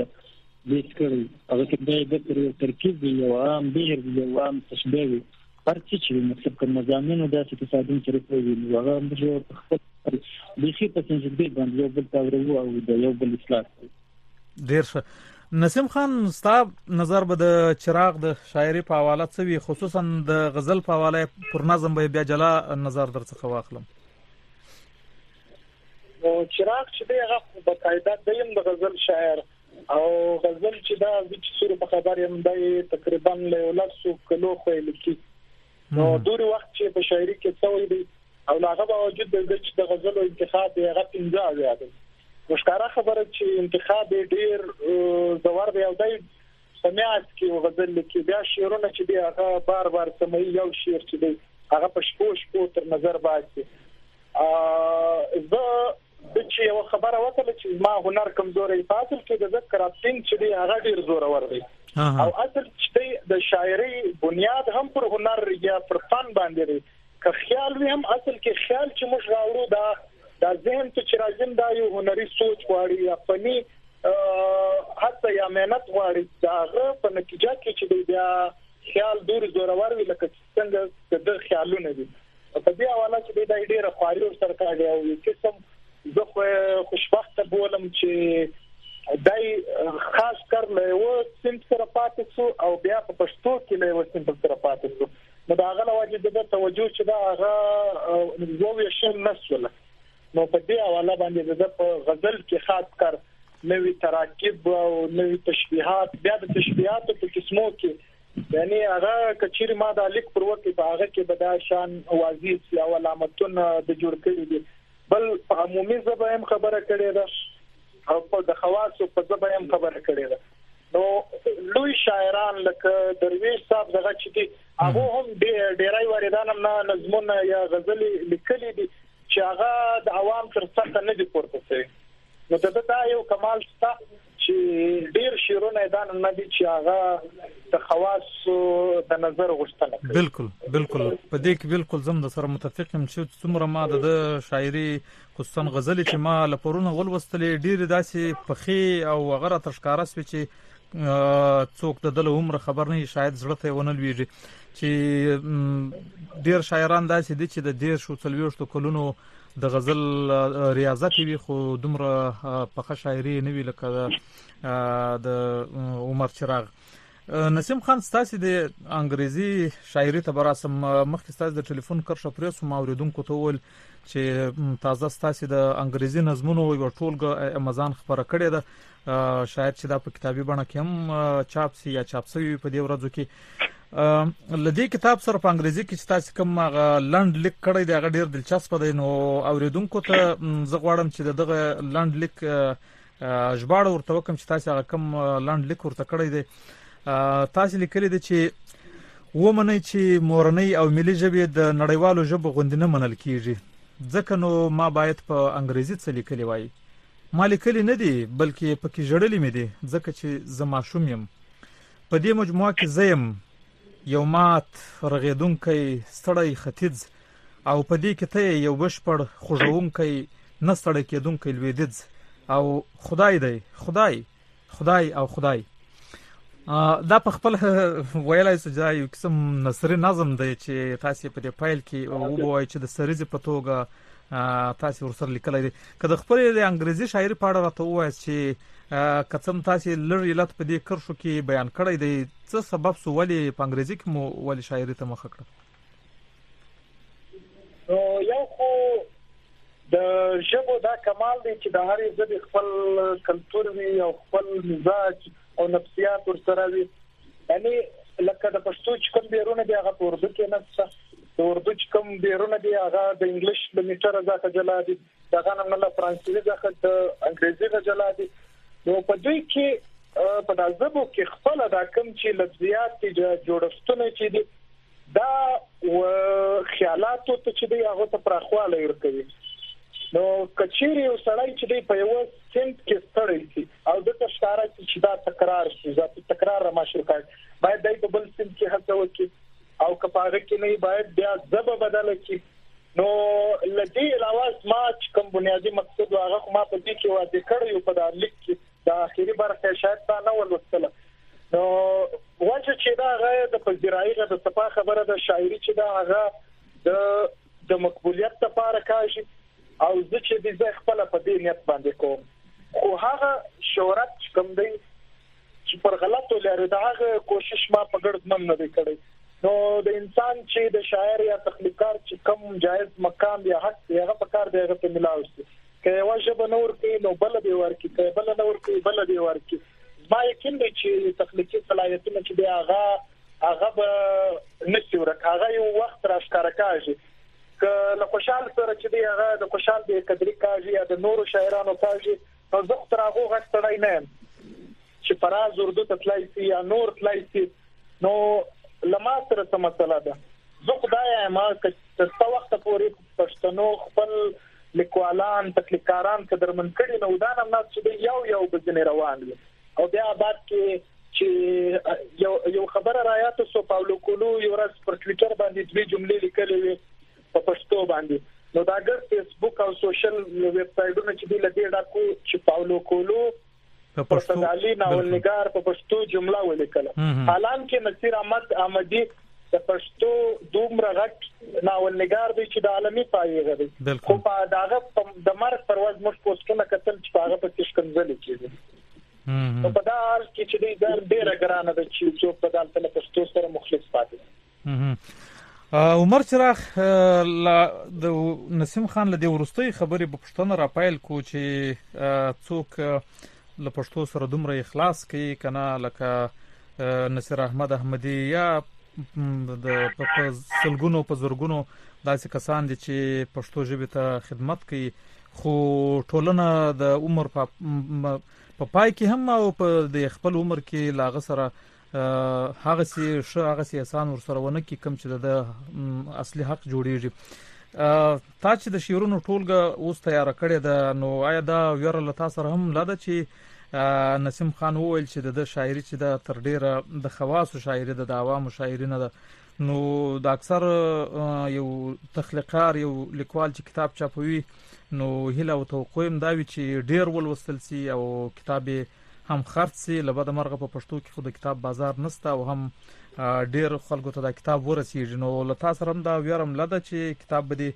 بیس کړی، هغه کې بیا د سره یو ترکیب وي، یو عام بهر وي، یو عام تشبیه وي، هر څه چې مطلب که مضامینو داسې تصادم سره کوي، نو هغه موږ په خپل بیخي په سنجیدګۍ باندې یو بل ته اورو او د یو بل اصلاح کوو. ډیر ښه. نسیم خان، ستا نظر به د چراغ د شاعري په حواله څه وي، خصوصا د غزل په حواله؟ پر نظم به بیا جلا نظر در څخه واخلم. نو چراغ چې دی هغه باقاعده دی هم د غزل شاعر، او غزل چې دا زه چې څومره په خبر یم دی تقریبا له یو لسو کلو خو یې لیکي، نو دوری وخت چې په شاعري کې سوی دی، او له هغه باوجود د چې د غزلو انتخاب یې هغه 75 دی. نو ښکاره خبره چې انتخاب یې ډېر زور دی، او دی په میاشت کې یو غزل لیکي، بیا شعرونه چې دی هغه بار بار سموي، یو شعر چې دی هغه په شپو شپو تر نظر باسي. زه د چې یوه خبره وکړه چې زما هنر کمزوری، په اصل کې د ده کرافټینګ چې دی هغه ډېر زورور دی، او اصل چې دی د شاعرۍ بنیاد هم پر هنر یا پر فن باندې دی. که خیال وي هم اصل کې خیال چې موږ راوړو دا ذهن ته چې راځم دا یو هنري سوچ غواړي یا فني هڅه یا محنت غواړي، د هغه په نتیجه کې چې دی بیا خیال دور زورور وي، لکه څنګه د ده خیالونه دي. په دې حواله چې دی دا ډېره خواري ورسره کړې، او یو قسم زه خو خوشبخته بولم چې دی خاص کر له یوه صنف سره پاتې شو او بیا په پښتو کې له یوه صنف سره پاتې شو. نو د هغه له وجې د ده توجه چې ده هغه وویشل نه شوله. نو په دې حواله باندې د ده په غزل کې خاص کر نوي تراکیب او نوي تشبیهات، بیا د تشبیهاتو په قسمو کې، یعنی هغه که چیرې ما دا لیک پر وکړي په هغه کې به دا شان واضح سي او علامتونه د جوړ کړي دي. بل په عمومي ژبه هم خبره کړې ده او په د خواصو په ژبه هم خبره کړې ده. نو لوی شاعران لکه درویش صاحب دغه چې دي هغه هم ډېری واردان هم نه نظمونه یا غزلې لیکلي دي چې هغه د عوام تر سطح نه دي پورته شوي. نو د ده دا یو کمال شته چې ډېر شعرونه یې دا نه دي چې هغه د خواصو د نظر غوښتنه کوي. بالکل بالکل، په دې کې بالکل زم د سره متفق یم چې څومره ما د ده شاعري خصوصا غزلې چې ما له پرونه ولوستلې ډېرې داسې پخې او هغه راته ښکاره شوې چې څوک د ده له عمره خبر نه وي، شاید زړه ته یې ونه لوېږي. چې ډېر شاعران داسې دي چې د 30 40 کلونو د غزل ریاضت وي، خو دومره پخه شاعري نه وي لکه د عمر چراغ. نسیم خان، ستاسې د انګریزي شاعري ته به راسم. مخکې ستاسې د ټلیفون کرښه پرې شوم، اورېدونکو ته وویل چې تازه ستاسې د انګریزي نظمونو یوه ټولګه امیزان خپره کړې ده، شاید چې دا په کتابي بڼه کې هم چاپ سي یا چاپ سوي وي په دې ورځو کې. له دې کتاب سره په انګریزي کې چې تاسې کوم هغه لنډ لیک کړی دی هغه ډېر دلچسپه دی، نو اورېدونکو ته زه غواړم چې د دغه لنډ لیک ژباړه ورته وکړم چې تاسې هغه کوم لنډ لیک ورته کړی دی. تاسې لیکلی دی چې ومنئ چې مورنۍ او ملي ژبې د نړیوالو ژبو غوندې نه منل کیږي، ځکه نو ما باید په انګریزي څه لیکلي وای. ما لیکلي نه دي، بلکې پکې ژړلي مې دي، ځکه چې زه ماشوم یم. په دې مجموعه کې زه یم، یو مات، رغېدونکی، ستړی ختیځ او په دې کې ته یې یو بشپړ، خوږونکی، نه ستړی کېدونکی لوېدیځ او خدای دی، خدای! خدای او خدای. دا په خپل ویلای شو چې یو قسم نثري نظم دی چې تاسو په دې پیل کې وبوای چې د سریزې په توګه تاسو ورسره لیکلی دی. که د خپل د انګریزي شاعري په اړه راته ووایاست چې که څه هم تاسو لږ علت په دې کرښو کې بیان کړی دی، څه سبب سو، ولې په انګریزي کې مو ولې شاعري ته مخه کړه؟ نو یو خو د ژبو دا کمال دی چې د هرې ژبې خپل کلتور وي او خپل مزاج او نفسیات ورسره وي. یعنی لکه د پښتو چې کوم بیرونه دي هغه په اردو کې نشته، د اردو چې کوم بیرونه دي هغه د انګلیش له میټره ځخه جلا دي، دغه نه له فرانسوي ځخه د انګریزي نه جلا دي. نو په دوی کې په دا ژبو کې خپل دا کوم چې لفظیات دي، جوړښتونه چې دي، دا و خیالاتو ته چې دی هغه ته پراخوالی ورکوي. نو که چیرې یو سړی چې دی په یوه صنف کې ستړی شي او ده ته ښکاره شي چې دا تکرار شي، ذاتي تکرار را مشروع کړي، باید دی په بل صنف کې هڅه وکړي او که په هغه کې نه وي باید بیا ژبه بدله کړي. نو له دې علاوه زما چې کوم بنیادي مقصد و هغه خو ما په دې کې واضح کړی و، په دا لیک کې دا اخري برخه شاید تا نه ولوستله. نو وجه چې دا هغه د پذیرایي د صفا خبره ده، شاعري چې دا هغه د مقبولیت لپاره کاږي او زه چې دې زه خپله په دې نیت باندې کوم. خو هغه شهرت چې کوم دی چې پر غلطو لارو د هغه کوشش ما په ګرد من نه دی کړی. نو د انسان چې د شاعر یا تخلیقکار چې کوم جایز مقام یا حق دی هغه په کار دی هغه ته ملاو شي. که یوه ژبه نه ورکوي نو بله دې ورکړي، که بله نه ورکوي بله دې ورکړي. زما یقین دی چې تخلیقي صلاحیتونه چې دی هغه به نشي ورک، هغه یو وخت راښکاره کاږي. که له خوشحال سره چې دی هغه د خوشحال بې قدري کاږي یا د نورو شاعرانو کاږي، نو زه خو تر هغو غټ سړی نه یم چې فراز اردو ته تلای سي یا نور تلای سي. نو له ما سره څه مسله ده؟ زه خو دا یم که تر څه وخته پورې پښتنو خپل لیکوالان تخلیقکاران قدرمن کړي، نو دا نه چې دی یو یو به ځینې روان وي. او بیا بعد کې چې یو خبره رایاته سو، پاولو کولو یو ورځ پر ټویټر باندې دوې جملې لیکلې وې په پښتو باندې. نو دا ګر فیسبوک او سوشل ویب سایټونه چې دی له دې ډکو چې پاولو کولو په پښتو پرتګالي ناولنګار په پښتو جمله ولیکله. حالانکه نصیر احمد احمدي د پښتو دومره غټ ناولنګار دی چې د عالمي پایې دی، خو په داغه د مرګ پر ورځ موږ پوسټونه کتل چې هغه په ښکنځلې کېږي. نو په دا حال کې چې دی ډېره ګرانه ده چې څوک په دالته له پښتو سره مخلص پاتې. عمر چراغ، د نسیم خان له دې وروستۍ خبرې په پوښتنه را پیل کو چې څوک له پښتو سره دومره اخلاص کوي که نه، لکه نصیر احمد احمدي یا د په سلګونو په زرګونو داسې کسان دي چې پښتو ژبې ته خدمت کوي، خو ټولنه د عمر په پای کې هم او په د خپل عمر کې له هغه سره هغسې ښه هغسې احسان ورسره ونه کړي کوم چې د اصلي حق جوړیږي. تا چې د شعرونو ټولګه اوس تیاره کړې ده، نو آیا دا ویره له تا سره هم لا ده چې نسیم خان وویل چې د ده شاعري چې ده تر ډېره د خواصو شاعري ده، د عوامو شاعري نه ده، نو د اکثر یو تخلیقار یو لیکوال چې کتاب چاپوي نو هیله او توقع هم دا وي چې ډېر ولوستل سي او کتاب یې هم خرڅ سي. له بده مرغه په پښتو کې خو د کتاب بازار نسته او هم ډېر خلکو ته دا کتاب ورسیږي. نو له تا سره هم دا ویره هم ده چې کتاب به دې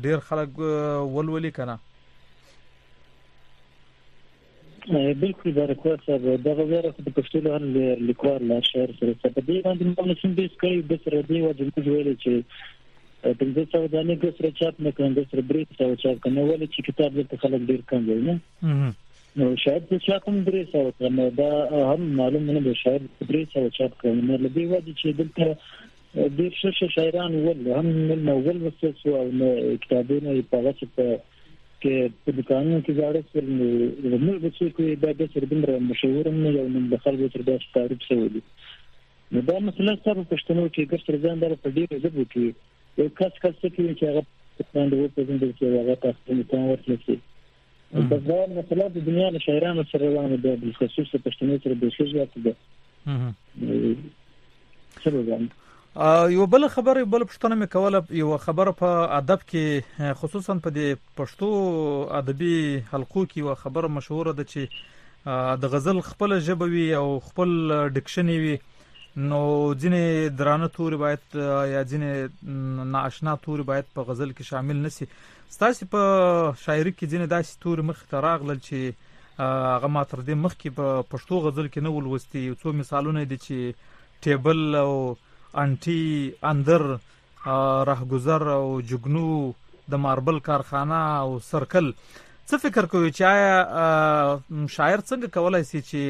ډېر خلک ولولي که نه؟ بالکل بارکوال صاحب، دغه ویره خو د پښتو له هر لیکوال له هر شاعر سره شته. په دې باندې موږ نسیم بیس کړی، د سره دې وجه موږ ویلې چې 500 دانې د سره چاپ نه کړم، د سره 300 چاپ کړم، ولې چې کتاب دلته خلک ډېر کم وي نه. نو شاید د چاپ هم 300 کړم، دا هم معلوم نه دی، شاید 300 چاپ کړم. نو له دې وجې چې دلته ډېر ښه ښه شاعران ول، هم نه ولوستل شو او نه کتابونه یې په هغه څه په کې په دوکانونو کې زاړه شول. نو موږ به څوک وي، دا د سره دومره مشهور هم نه یو، نو د خلکو سره داسې تعریف شوی دی. نو دا مسله ستا په پښتنو کې ګر سره ځان دره په ډېرو ژبو کې یو کس کس څه کوي چې هغه باندې وپېژندل شي او هغه ته خپل مقام ورکړل شي. بس دا مسله د دنیا له شاعرانو سره روانه ده، بالخصوص د پښتنو سره بیخي زیاته ده. څه به وایم؟ یو بل خبره، بل پوښتنه مې کوله. یو خبره په ادب کې، خصوصا په دې پښتو ادبي حلقو کې یو خبره مشهوره ده چې د غزل خپل ژبه وي او خپل ډکشن وي، نو ځینې درانه توري باید یا ځینې نااشنا توري باید په غزل کې شامل نسی. ستاسو په شاعري کې ځینې داسې توري مخ ته راغلل چې هغه ما تر دې مخکې په پښتو غزل کې نه ولوستي. یو څو مثالونه دي چې ټیبل او انټي، اندر، راهګذر او جګنو، د ماربل کارخانه او سرکل. څه فکر کوي چې آیا شاعر څنګه کولای شي چې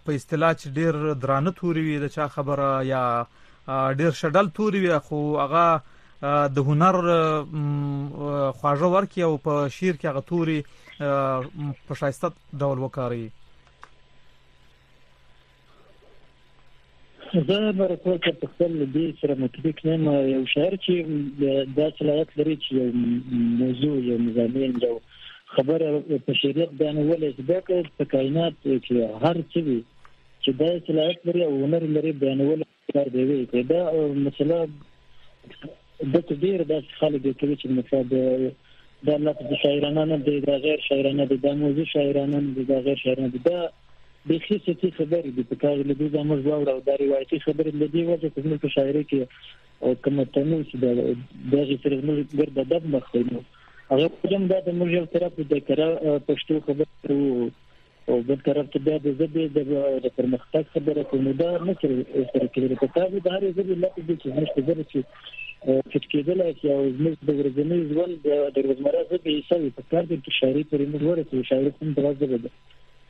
په اصطلاح چې ډیر درانه توري وي د چا خبره یا ډیر شډل توري وي، خو هغه د هنر خواږه ورکي او په شعر کې هغه توري په ښایسته ډول وکاروي؟ زه برکوال صاحب په خپل دې سره متفق نه یم. یو شاعر چې دا صلاحیت لري چې یو موضوع، یو مضامین، یو خبره په شعریت بیانولی شي، بیا که په کائنات کې هر څه وي چې دا صلاحیت لري او هنر لري بیانول کار دی وي. دا مسله دلته ډېر داسې خلک کوي چې مطلب دا لفظ شاعرانه نه دی، دا غیر شاعرانه دی، دا موضوع شاعرانه نه دی، دا غیر شاعرانه دی. دا بیخي سطحي خبرې دي، په کار له دې ځایه موږ واوره او دا روایتي خبرې له دې وجه چې زموږ په شاعرۍ کې کومه تنوع چې ده دغې سره زموږ ګرد ادب مخ دی، نو هغه هم دا د موږ یو طرف د کره پښتو خبرې کوو او بل طرف ته بیا د ژبې د پرمختګ خبره کوو، نو دا نه سره کېدلی. په کار د هرې ژبې لفظ دی چې زموږ په ژبه کې فټ کېدلی شي او زموږ د ورځني ژوند د روزمره ژبې حصه وي، په کار دی چې شاعري پورې موږ ورسوو. شاعري هم دغه ژبه ده،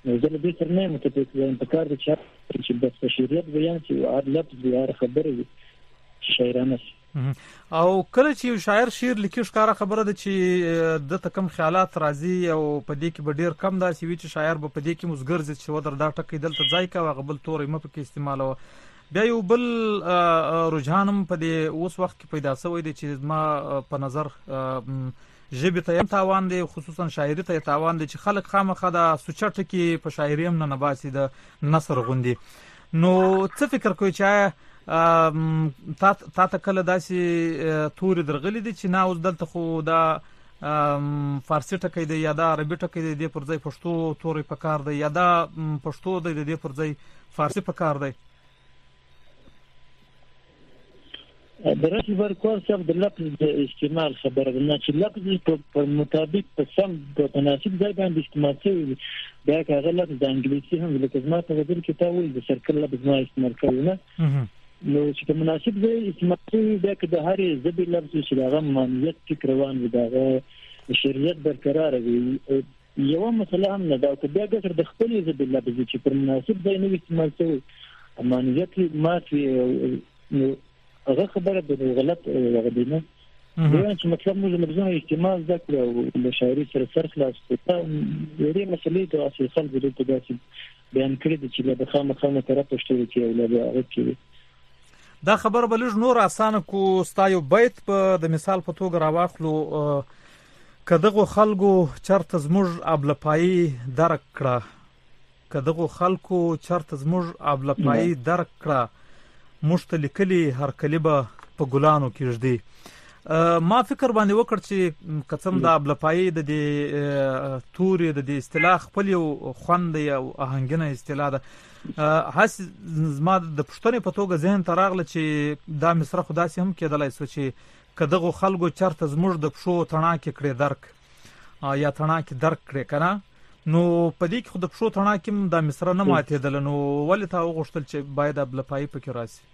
نو زه له دې سره نه یم متفق. وایم په کار دی چې بس په شعریت بیان شي، هر لفظ وي، هر خبره وي چې شاعرانه شي. او کله چې یو شاعر شعر لیکي، ښکاره خبره ده چې ده ته کوم خیالات راځي او په دې کې به ډېر کم داسې وي چې شاعر به په دې کې مسګرځي چې ودر دا ټکی دلته ځای کوه، هغه بل توری مه پکې استعمالوه. بیا یو بل رجحان هم په دې اوس وخت کې پیدا شوی دی چې زما په نظر ژبې ته هم تاوان دی، خصوصا شاعري ته تاوان دی، چې خلک خامخا دا سوچه ټکي په شاعري هم نه باسي د نثر غوندي. نو څه فکر کوئ چې آیا تا ته کله داسې توري درغلي دي چې نه اوس دلته خو دا فارسي ټکی دی یا دا عربي ټکی دی، دې پر ځای پښتو توری پکار دی، یا دا پښتو دی، د دې پر ځای فارسي پکار دی؟ د رسل برکوال صاحب د لفظ د استعمال خبره ده، نه چې لفظ په مطابق په سم په مناسب ځای باندې استعمال شوی وي، بیا که هغه لفظ د انګلیسي هم، لکه زما په غزل کې تا وویل د سرکل لفظ ما استعمال کړی نه، نو چې په مناسب ځای استعمال شوی وي، بیا که د هرې ژبې لفظ وي چې د هغه معنویت فکر روان وي، د هغه شریعت برقرار وي، یوه مسله هم نه ده. که بیا ګټر د خپلې ژبې لفظ وي چې پر مناسب ځای نه وي استعمال شوی، معنویت یې مات وي، نو هغه خبره د غلط هغه دی. نه دی چې مطلب موږ لفظونه استعمال زده کړو او له شاعري سره سر خلاص کړو. دا ډېرې مسلې د اصل خلکو دلته داسې بیان کړې دي چې له به خامخا نه کره پښتو کې او له به هغه کې. دا خبره به لږ نور اسانه کو، ستا یو بیت په د مثال په توګه راواخلو. که دغو خلکو چرته زموږ ابلپایي درک کړه، که دغو خلکو چرته زموږ ابلپایي درک کړه، موږ ته لیکلي هرکلي به په ګلانو کې ږدي. ما فکر باندې وکړ چې که څه هم د ابلپایي د دې تورې د دې اصطلاح خپل یو خوند دی او آهنګینه اصطلاح ده، هسې زما د پوښتنې په توګه ذهن ته راغله چې دا مصره خو داسې هم کېدلی شوه چې که دغو خلکو چرته زموږ د پښو تڼاکې کړې درک یا تڼاکې درک کړې که نه، نو په دې کې خو د پښو تڼاکې هم دا مصره نه ماتېدله، نو ولې تا وغوښتل چې باید ابلپایي پکې راشي؟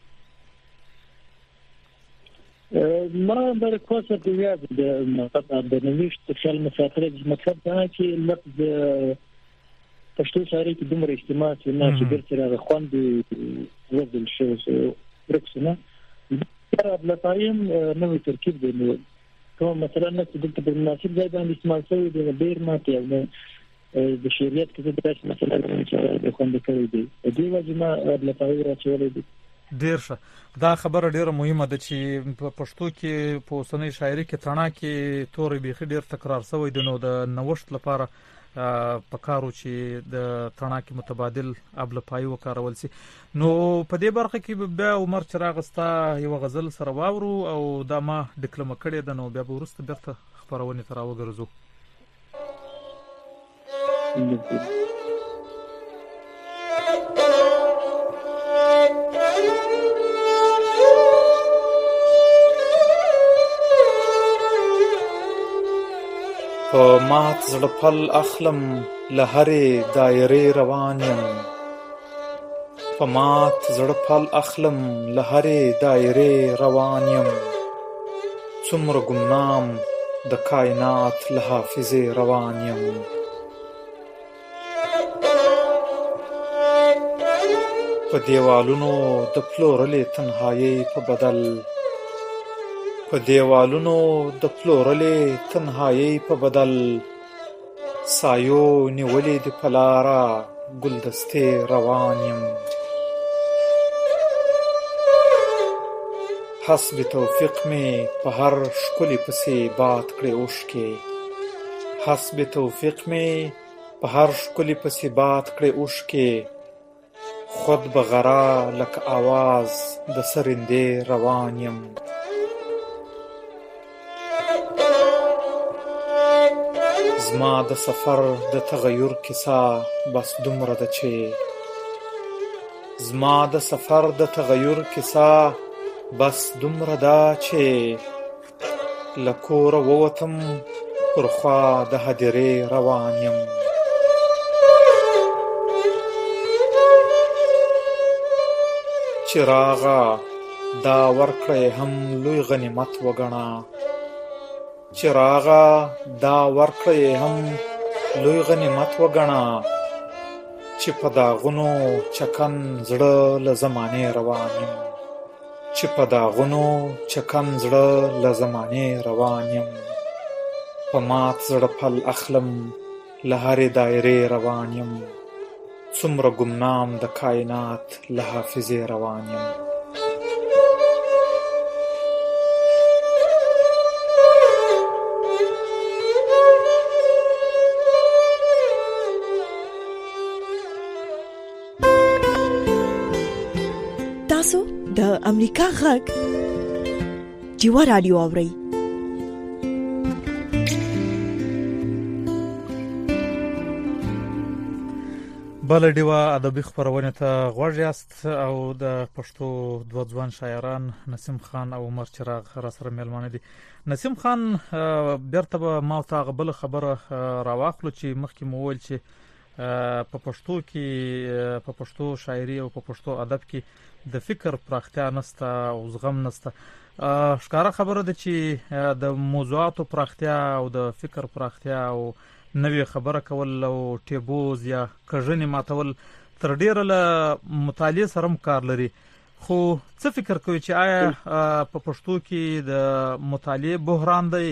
ما برکوال صاحب د یاد د مطلب د نوښت خیال مې ساتلی چې مطلب دا چې لفظ پښتو شاعرۍ کې دومره استعمال شو نه چې بېرته هغه خوند وزل شو، ورک شو. نه ابلپایي هم نوی ترکیب دی، نو کومه مسله نه چې دلته په مناسب ځای باندې استعمال شوی دی، ډېر ماته او نه د شعریت کې زه داسې مسله لرم چې هغه د خوند کړی دی، په دې وجه ما ابلپایي راچولی دی. ډیر ښه. دا خبره ډیره مهمه ده چې په پښتو کې په اوسنۍ شاعري کې تڼاکې توری بیخي ډیر تکرار شوی دی، نو د نوښت لپاره په کارو چې د تڼاکې متبادل ابلپای وکارول شي. نو په دې برخه کې بیا عمر چراغ ستا یو غزل سره واورو او دا ما ډیکلمه کړې ده، نو بیا به وروسته بیرته خپرونې ته راوګرځو. په مات زړه پل اخلم، له هرې دایرې روان یم. په مات زړه پل اخلم، له هرې دایرې روان یم. څومره ګمنام د کاینات له حافظې روان یم. په دیوالونو د پلورلې تنهایۍ په بدل، په دیوالونو د پلورلې تنهایۍ په بدل، سایو نیولې دي په لاره ګلدستې روان یم. حسب توفیق مې په هر ښکلي پسې باد کړې اوښکې، حسب توفیق مې په هر ښکلي پسې باد کړې اوښکې، خود به غرا لکه اواز د سرندې روان یم. زما د سفر د تغیر کیسه بس دومره ده چې، زما د سفر د تغیر کیسه بس دومره ده چې، له کوره ووتم پر خوا د هدیرې روان یم. چراغه دا ورکړه یې هم لوی غنیمت وګڼه، چراغه دا ورکړه یې هم لوی غنیمت وګڼه، چې په داغونو چکن زړه له زمانې روان یم، چې په داغونو چکن زړه له زمانې روان یم. په مات زړه پل اخلم، له هرې دایرې روان یم. څومره ګمنام د کاینات له حافظې روان یم. تاسو د امریکا غږ دیو رادیو اورئ. بله ډیوه ادبي خپرونې ته غوږ یاست او د پښتو دوه ځوان شاعران نسیم خان او عمر چراغ را سره میلمانه دي. نسیم خان، بیرته به ما او ته هغه بله خبره راواخلو چې مخکې مو وویل چې په پښتو کې، په پښتو شاعري او په پښتو ادب کې د فکر پراختیا نشته او زغم نشته. ښکاره خبره ده چې د موضوعاتو پراختیا او د فکر پراختیا او نوې خبره کول او ټیبوز یا کږنې ماتول تر ډیره له مطالعې سره هم کار لري. خو څه فکر کوي چې آیا په پښتو کې د مطالعې بحران دی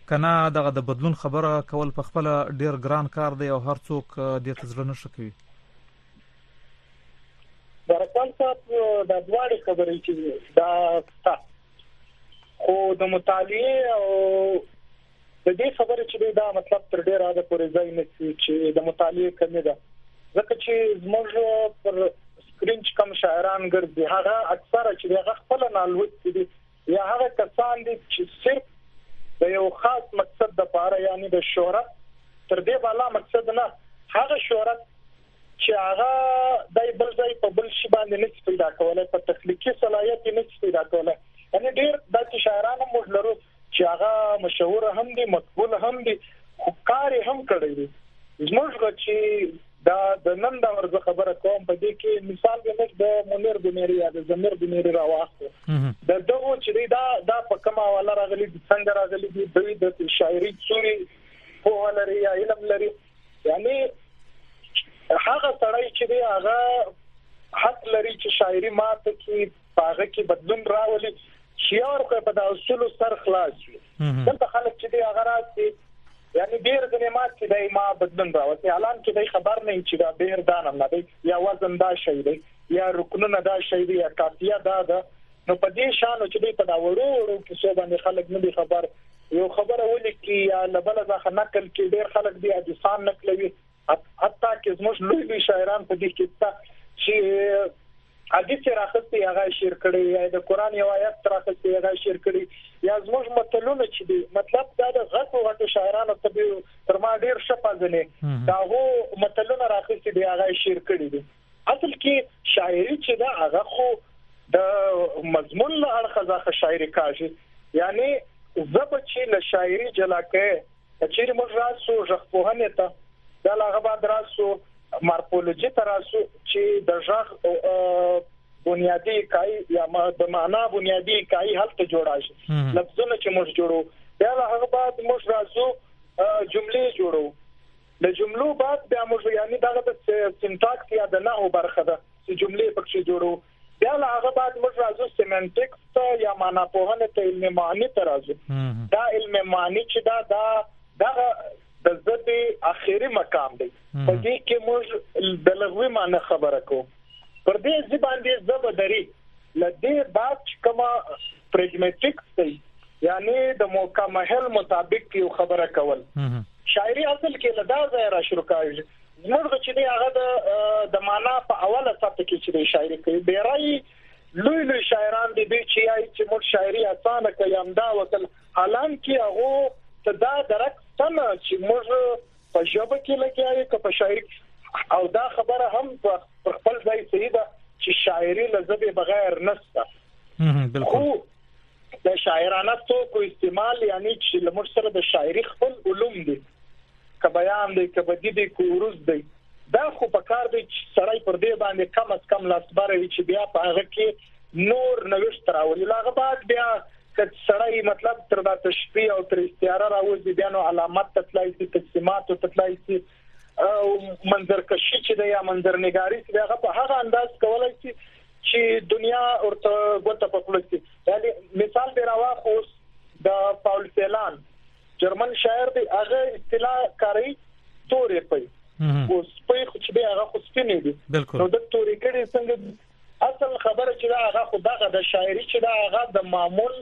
که نه دغه د بدلون خبره کول په خپله ډیر ګران کار دی او هر څوک دې ته زړه نه ښه کوي؟ برکوال صاحب، دا دواړې خبرې چې دا ستا خو د مطالعې او د دې خبرې چې دا مطلب تر ډیره حده پورې ځای نه شي چې د مطالعې کمی ده، ځکه چې زموږ پر سکرین چې کوم شاعران ګرځي هغه اکثره چې هغه خپله نالوستي دي یا هغه کسان دي چې صرف د یو خاص مقصد دپاره، یعنی د شهرت تر دې بالا مقصد نه، هغه شهرت چې هغه دای بل ځای په بل شي باندې نه شي پیدا کولی، په تخلیقي صلاحیت یې نه شي پیدا کولی. یعنی ډېر داسې شاعران هم موږ لرو چې هغه مشهور هم دي، مقبول هم دي، خو کار یې هم کړی دی. زموږ چې دا د نن د ورځې خبره کوم، په دې کې مثال به موږ د منیر بنیري یا د ضمیر بنیري راواخلو. د دغو چې دی دا په کومه حواله راغلي دي، څنګه راغلي دي، دوی د شاعري څومره پوهه لري یا علم لري. یعنی هغه سړی چې دی هغه حق لري چې شاعري ماته کړي، په هغه کې بدلون راولي، چې یو ورخ په دا اصولو سر خلاص وي. دلته خلک چې دی هغه راسي، یعنی ډېر ځینې مات چې دی ما بدلون راوستي، الان کې دی خبر نه چې دا ډېر دانم نه دی یا وزن دا شی دی یا رکنونه دا شی دی یا قافیه دا ده. نو په دې شانو چې دوی په دا وړو وړو کیسو باندې خلک نه دي خبر، یو خبره ولیکي یا له بله ځخه نقل کړي، ډېر خلک دي حدیثان نقلوي. حتی که زموږ لوی لوی شاعران په دې کې شته چې حدیث یې راخستی هغه یې شعر کړی، یا د قرآن یو آیت راخستی هغه یې شعر کړی، یا زموږ متلونه چې دي، مطلب دا د غټو غټو شاعرانو ته به تر ما ډېر ښه پازنې د هغو متلونه راخستي دي هغه یې شعر کړي دي. اصل کې شاعري چې ده هغه خو د مضمون له اړخه ځخه شاعري کاږي، یعنی زه به چې له شاعري جلا کړې، که چیرې موږ راسو ږغپوهنې ته، بیا له هغه بعد راسو مارفولوژي ته راسو چې د ږغ بنیادي اکایي یا د معنا بنیادي اکایي هلته جوړه شي، لفظونه چې موږ جوړو. بیا له هغه بعد موږ راځو جملې جوړو، له جملو بعد بیا موږ یعنی دغه د سینټاکس یا د نحو برخه ده چې جملې پکښې جوړو. بیا له هغه بعد موږ راځو سیمانټکس ته یا معنا پوهنې ته، علم معنی ته راځو. دا علم معنی چې دا دغه د ژبې اخري مقام دی، په دې کې موږ د لغوي معنی خبره کوو. پر دې ځای باندې ژبه دري له دې بعد چې کومه پرګمټیکس دی، یعنی د موقع محل مطابق یو خبره کول. شاعري اصل کې له دا ځایه را شروع کاږي. زموږ چې دی هغه د معنا په اوله سطح کې چې دی شاعري کوي. ډېری لوی لوی شاعران دي دوی چې یایي چې موږ شاعري اسانه کوي همدا وکړ، حالانکه هغو ته دا درک شته نه چې موږ په ژبه کې لګیا یو که په شاعري. او دا خبره هم پر خپل ځای صحیح ده چې شاعري له ژبې بغیر نشته. بالکل. خو د شاعرانه توکو استعمال، یعنی چې له موږ سره د شاعري خپل علوم دي، که بیان دی، که بدیع دی، که عروض دی، دا خو په کار دی چې سړی پر دې باندې کم از کم لاسبره وي چې بیا په هغه کې نور نوښت راولي. له هغه بعد بیا که سړی مطلب تر دا تشبیه او تر استعاره راوځي، بیا نو علامت ته تلای شي، تجسیماتو ته تلای شي، او منظرکشي چې دی یا منظرنګاري چې دی هغه په هغه انداز کولای شي چې دنیا ورته ګوته په خوله شي. یعنی مثال به راواخلو اوس د پاول سیلان، جرمن شاعر دی، هغه اصطلاح کاروي تورې پۍ. اوس پۍ خو چې دی هغه خو سپینې دي، نو د تورې کړي څنګه؟ اصل خبره چې ده هغه خو دغه د شاعري چې ده هغه د معمول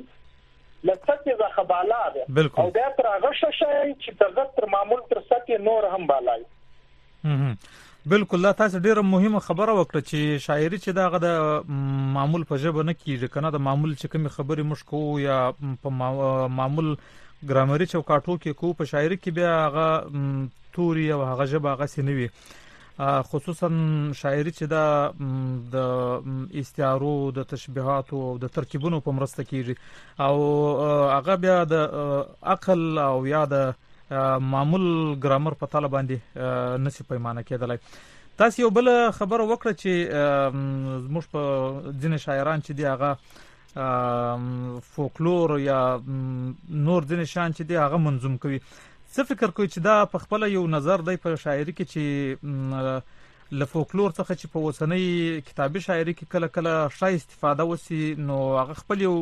له سطحې څخه بالا ده، او بیا تر هغه ښه شاعري چې دغه تر معمول تر سطحې نور هم بالا وي. بالکل. دا تاسو ډیره مهمه خبره وکړه چې شاعري چې دغه د معمول په ژبه نه کیږي کنه، د معمول چې کومې خبرې موږ کوو یا په معمول ګرامري چوکاټو کې کوو، په شاعري کې بیا هغه توري او هغه ژبه هغسې نه وي. خصوصا شاعري چې دا د استعارو، د تشبیهاتو او د ترکیبونو په مرسته کیږي، او هغه بیا د عقل او یا د معمول ګرامر په تله باندې نسی پیمانه کېدلی. تاسو یو بل خبره وکړه چې زموږ په ځینې شاعران چې دی هغه فولکلور یا نور ځینې شیان چې دی هغه منظوم کوي. څه فکر کوئ چې دا په خپله یو نظر دی په شاعري کې چې له فولکلور څخه چې په اوسنۍ کتابي شاعري کې کله کله ښه استفاده وسي، نو هغه خپل یو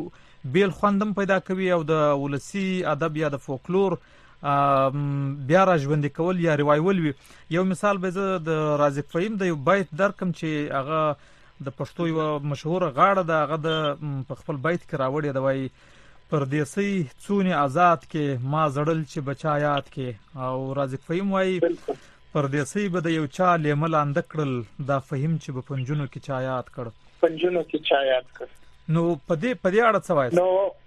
بیل خوند هم پیدا کوي او د ولسي ادب یا د فولکلور بیا را ژوندي کول یا ریوایول وي. یو مثال به زه د رازق فهیم د یو بیت درکم چې هغه د پښتو یوه مشهوره غاړه ده، هغه د په خپل بیت کې راوړې ده، وایي پردیسۍ څونې آزاد کې ما زړل چې بچا یاد کې. او رازق فهیم وایي پردیسۍ به د یو چا لیمه لانده کړل، دا فهیم چې به پنجونو کې چا یاد کړ. پنجونو کې چا یاد کړ. نو په دې اړه څه وایاست؟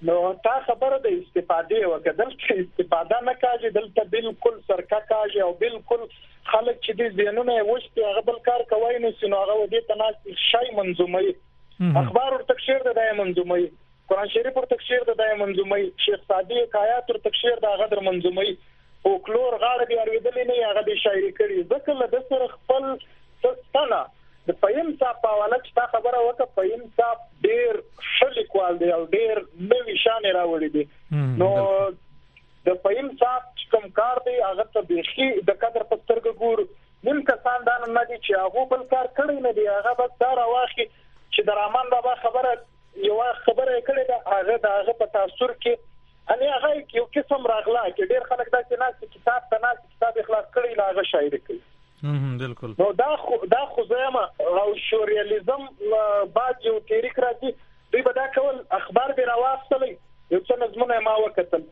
نو تا خبره د استفادې وکړه. دلته استفاده نه کاږي، دلته بالکل سرکه کاږي او بالکل خلک چې دې ذهنونه یې وشتي هغه بل کار کوی نه شي، نو هغه دې ته ناست شی منظوموي، اخبار ورته شعر ده دا یې منظوموي، قرآن شریف ورته شعر ده دا یې منظوموي، شیخ سعدي حکایات ورته شعر ده هغه در منظوموي، فولکلور غاړه دې اورېدلې نه هغه دې شاعري کړي. ځکه له ده سره خپل څه شته نه. د فهیم صاحب په حواله چې تا خبره وکړه، فهیم صاحب ډېر ښه لیکوال دی او ډېر نوي شیان یې راوړي دي. نو د فهیم صاحب چې کوم کار دی هغه ته بیخي د قدر په سترګه ګورو. نیم کسان دا نه دي چې هغو بل کار کړی نه دی، هغه بس دا راواخلي چې د رحمان بابا خبره یوه خبره یې کړې ده، هغه د هغه په تاثر کې یعنې هغه یو قسم راغلا کې ډېر خلک داسې ناست دي، کتاب ته ناست دي، کتاب یې خلاص کړی له هغه شاعري کوي. بالکل. نو دا خو زما او شوریالیزم بعد یو تحریک راځي. دوی به دا کول، اخبار به راواستلی، یو څه نظمونه ما وکتل،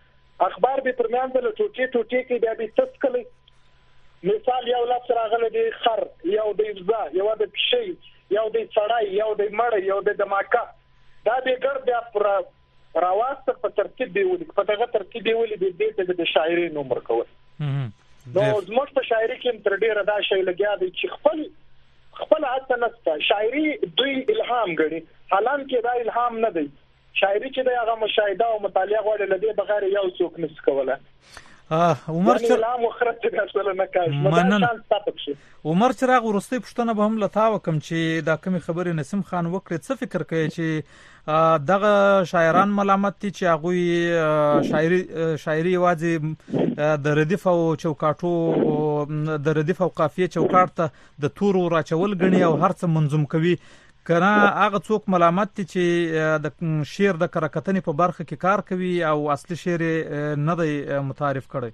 اخبار به پر میانځ له ټوټې ټوټې کې بیا به تسکلی. مثال یو لفظ راغلی دی خر، یو دی بزه، یو د پښې، یو دی سړی، یو دی مړی، یو دی دماکه، دا به ګرد بیا پر راواست په ترتیب به ولیک، په دغه ترتیب به ولیک، دې ته د شاعري نوم ورکول. نو زموږ په شاعري کې تر ډیره دا شی لګیا دی چې خپل خپل هڅه نشته. شاعري دوی الهام ګڼي، حالانکه دا الهام نه دی. شاعري چې د هغه مشاهده او مطالعه غواړي، لدی بغیر یو څوک نشي کولای. عمر چر الهام وخرت اصل نه کوي. عمر چراغ، وروستۍ پوښتنه به هم له تا وکم چې دا کومې خبرې نسیم خان وکړې، څه فکر کوي چې دغه شاعران ملامت دي چې هغوی شاعري یوازې د ردیف او چوکاټو، د ردیف او قافیې چوکاټ ته د تورو راچول ګڼي او هر څه منظوم کوي، کنه هغه څوک ملامت دي چې د شعر د کره کتنې په برخه کې کار کوي او اصلي شعر نه دی متعارف کړی؟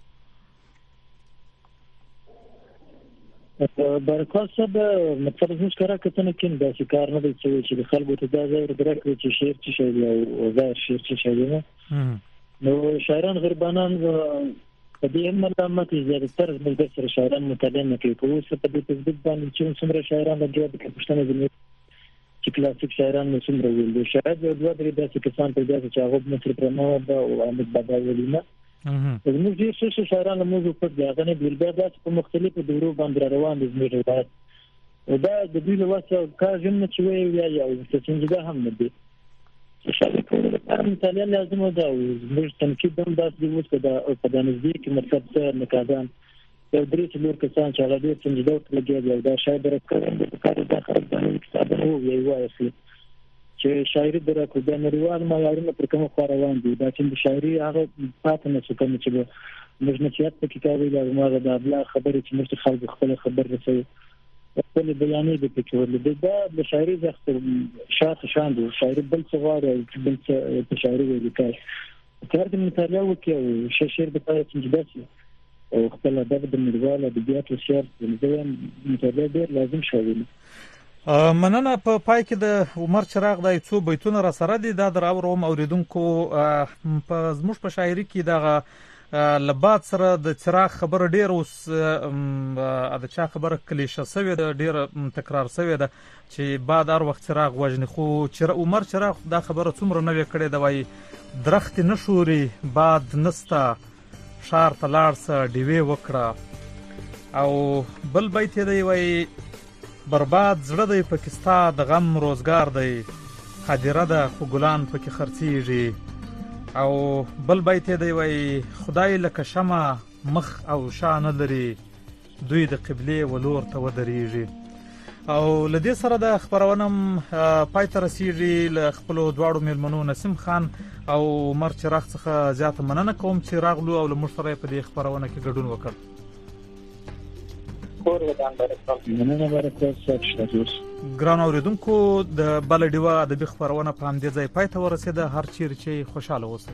برکات صاحب، مطلب زموږ کره کتنه کې داسې کار نه دی شوی چې د خلکو ته دا ځای ورکړي چې شعر څه شی دی او ظاهر شعر څه شی دی. نو شاعران غریبانان په دې هم ملامت دي، زیاتره زموږ د سره شاعران مطالعه نه کوي. په اوس په دې فیسبوک باندې چې څومره شاعران لګیا دي، پوښتنه ځینې چې کلاسیک شاعران نو څومره ویل دي، شاید یو دوه درې داسې کسان پیدا شي چې هغه نصر پرما او احمد بابا ویلي نه. زموږ ډېر ښه شاعران له موږ پټ دي، هغه نه بېل بیا داسې په مختلفو دورو باندې را روان دي زموږ هېواد، او دا د دوی له وسه کار هم نه چې وایي یا او سنجیده هم نه دي. شاعري کولو لپاره مطالعه لازمه ده، او زموږ تنقید هم داسې دی اوس په دا نږدې کې مطلب څه نقادان یو درې څلور کسان چې هغه ډېر سنجیده ورته لګیا دي، او دا شاید درک کړي د کار دا خلک دا نوي کتابونه ووایي وایي چې شاعري درک کړو. دا نړیوال معیارونه پر کومه خوا روان دي، دا چې د شاعري هغه پاتې نه شو کوم چې به موږ نصیحت پکې کوي، دا زما د ابلا خبرې چې موږ ته خلکو خپله خبر رسوي، خپلې بیانې به پکې ورلې. دا د شاعري زښت شاته شان دی، شاعري بل څه غواړي او بل څه په شاعري ویل کوي. که هر مطالعه وکړي او ښه شعر دپاره سنجیده شي او خپل ادب د نړیوال ادبیاتو سیال کړي، زه وایم مطالعه ډېر لازم شی دی. مننه. په پای کې د عمر چراغ دا څو بیتونه را سره دي، دا در اوروم اورېدونکو. په زموږ په شاعري کې دغه له باد سره د څراغ خبره ډېر اوس د چا خبره کلیشه سوې ده، ډېره تکرار سوې ده چې باد هر وخت څراغ وژني، خو عمر چراغ دا خبره څومره نوې کړې ده، وایي درختې نه ښوري باد نسته، ښار ته لاړ سه ډیوې وکړه. او بل بیت یې دی وایي برباد زړه دی پکې ستا د غم روزګار دی، هدیره ده خو ګلان پکې خرڅیږي. او بل بیت یې دی وایي خدای لکه شمع مخ او شا نه لري، دوی د قبلې ولور ته ودرېږي. او له دې سره د خپرونه هم پای ته رسیږي. له خپلو دواړو میلمنو نسیم خان او عمر چراغ څخه زیاته مننه کوم چې راغلو او له موږ سره په دې خپرونه کې ګډون وکړ. ګران اوریدونکو، د بله ډیوه ادبي خپرونه په همدې ځای پای ته ورسېده. هر چیرې چې خوشحاله اوسئ.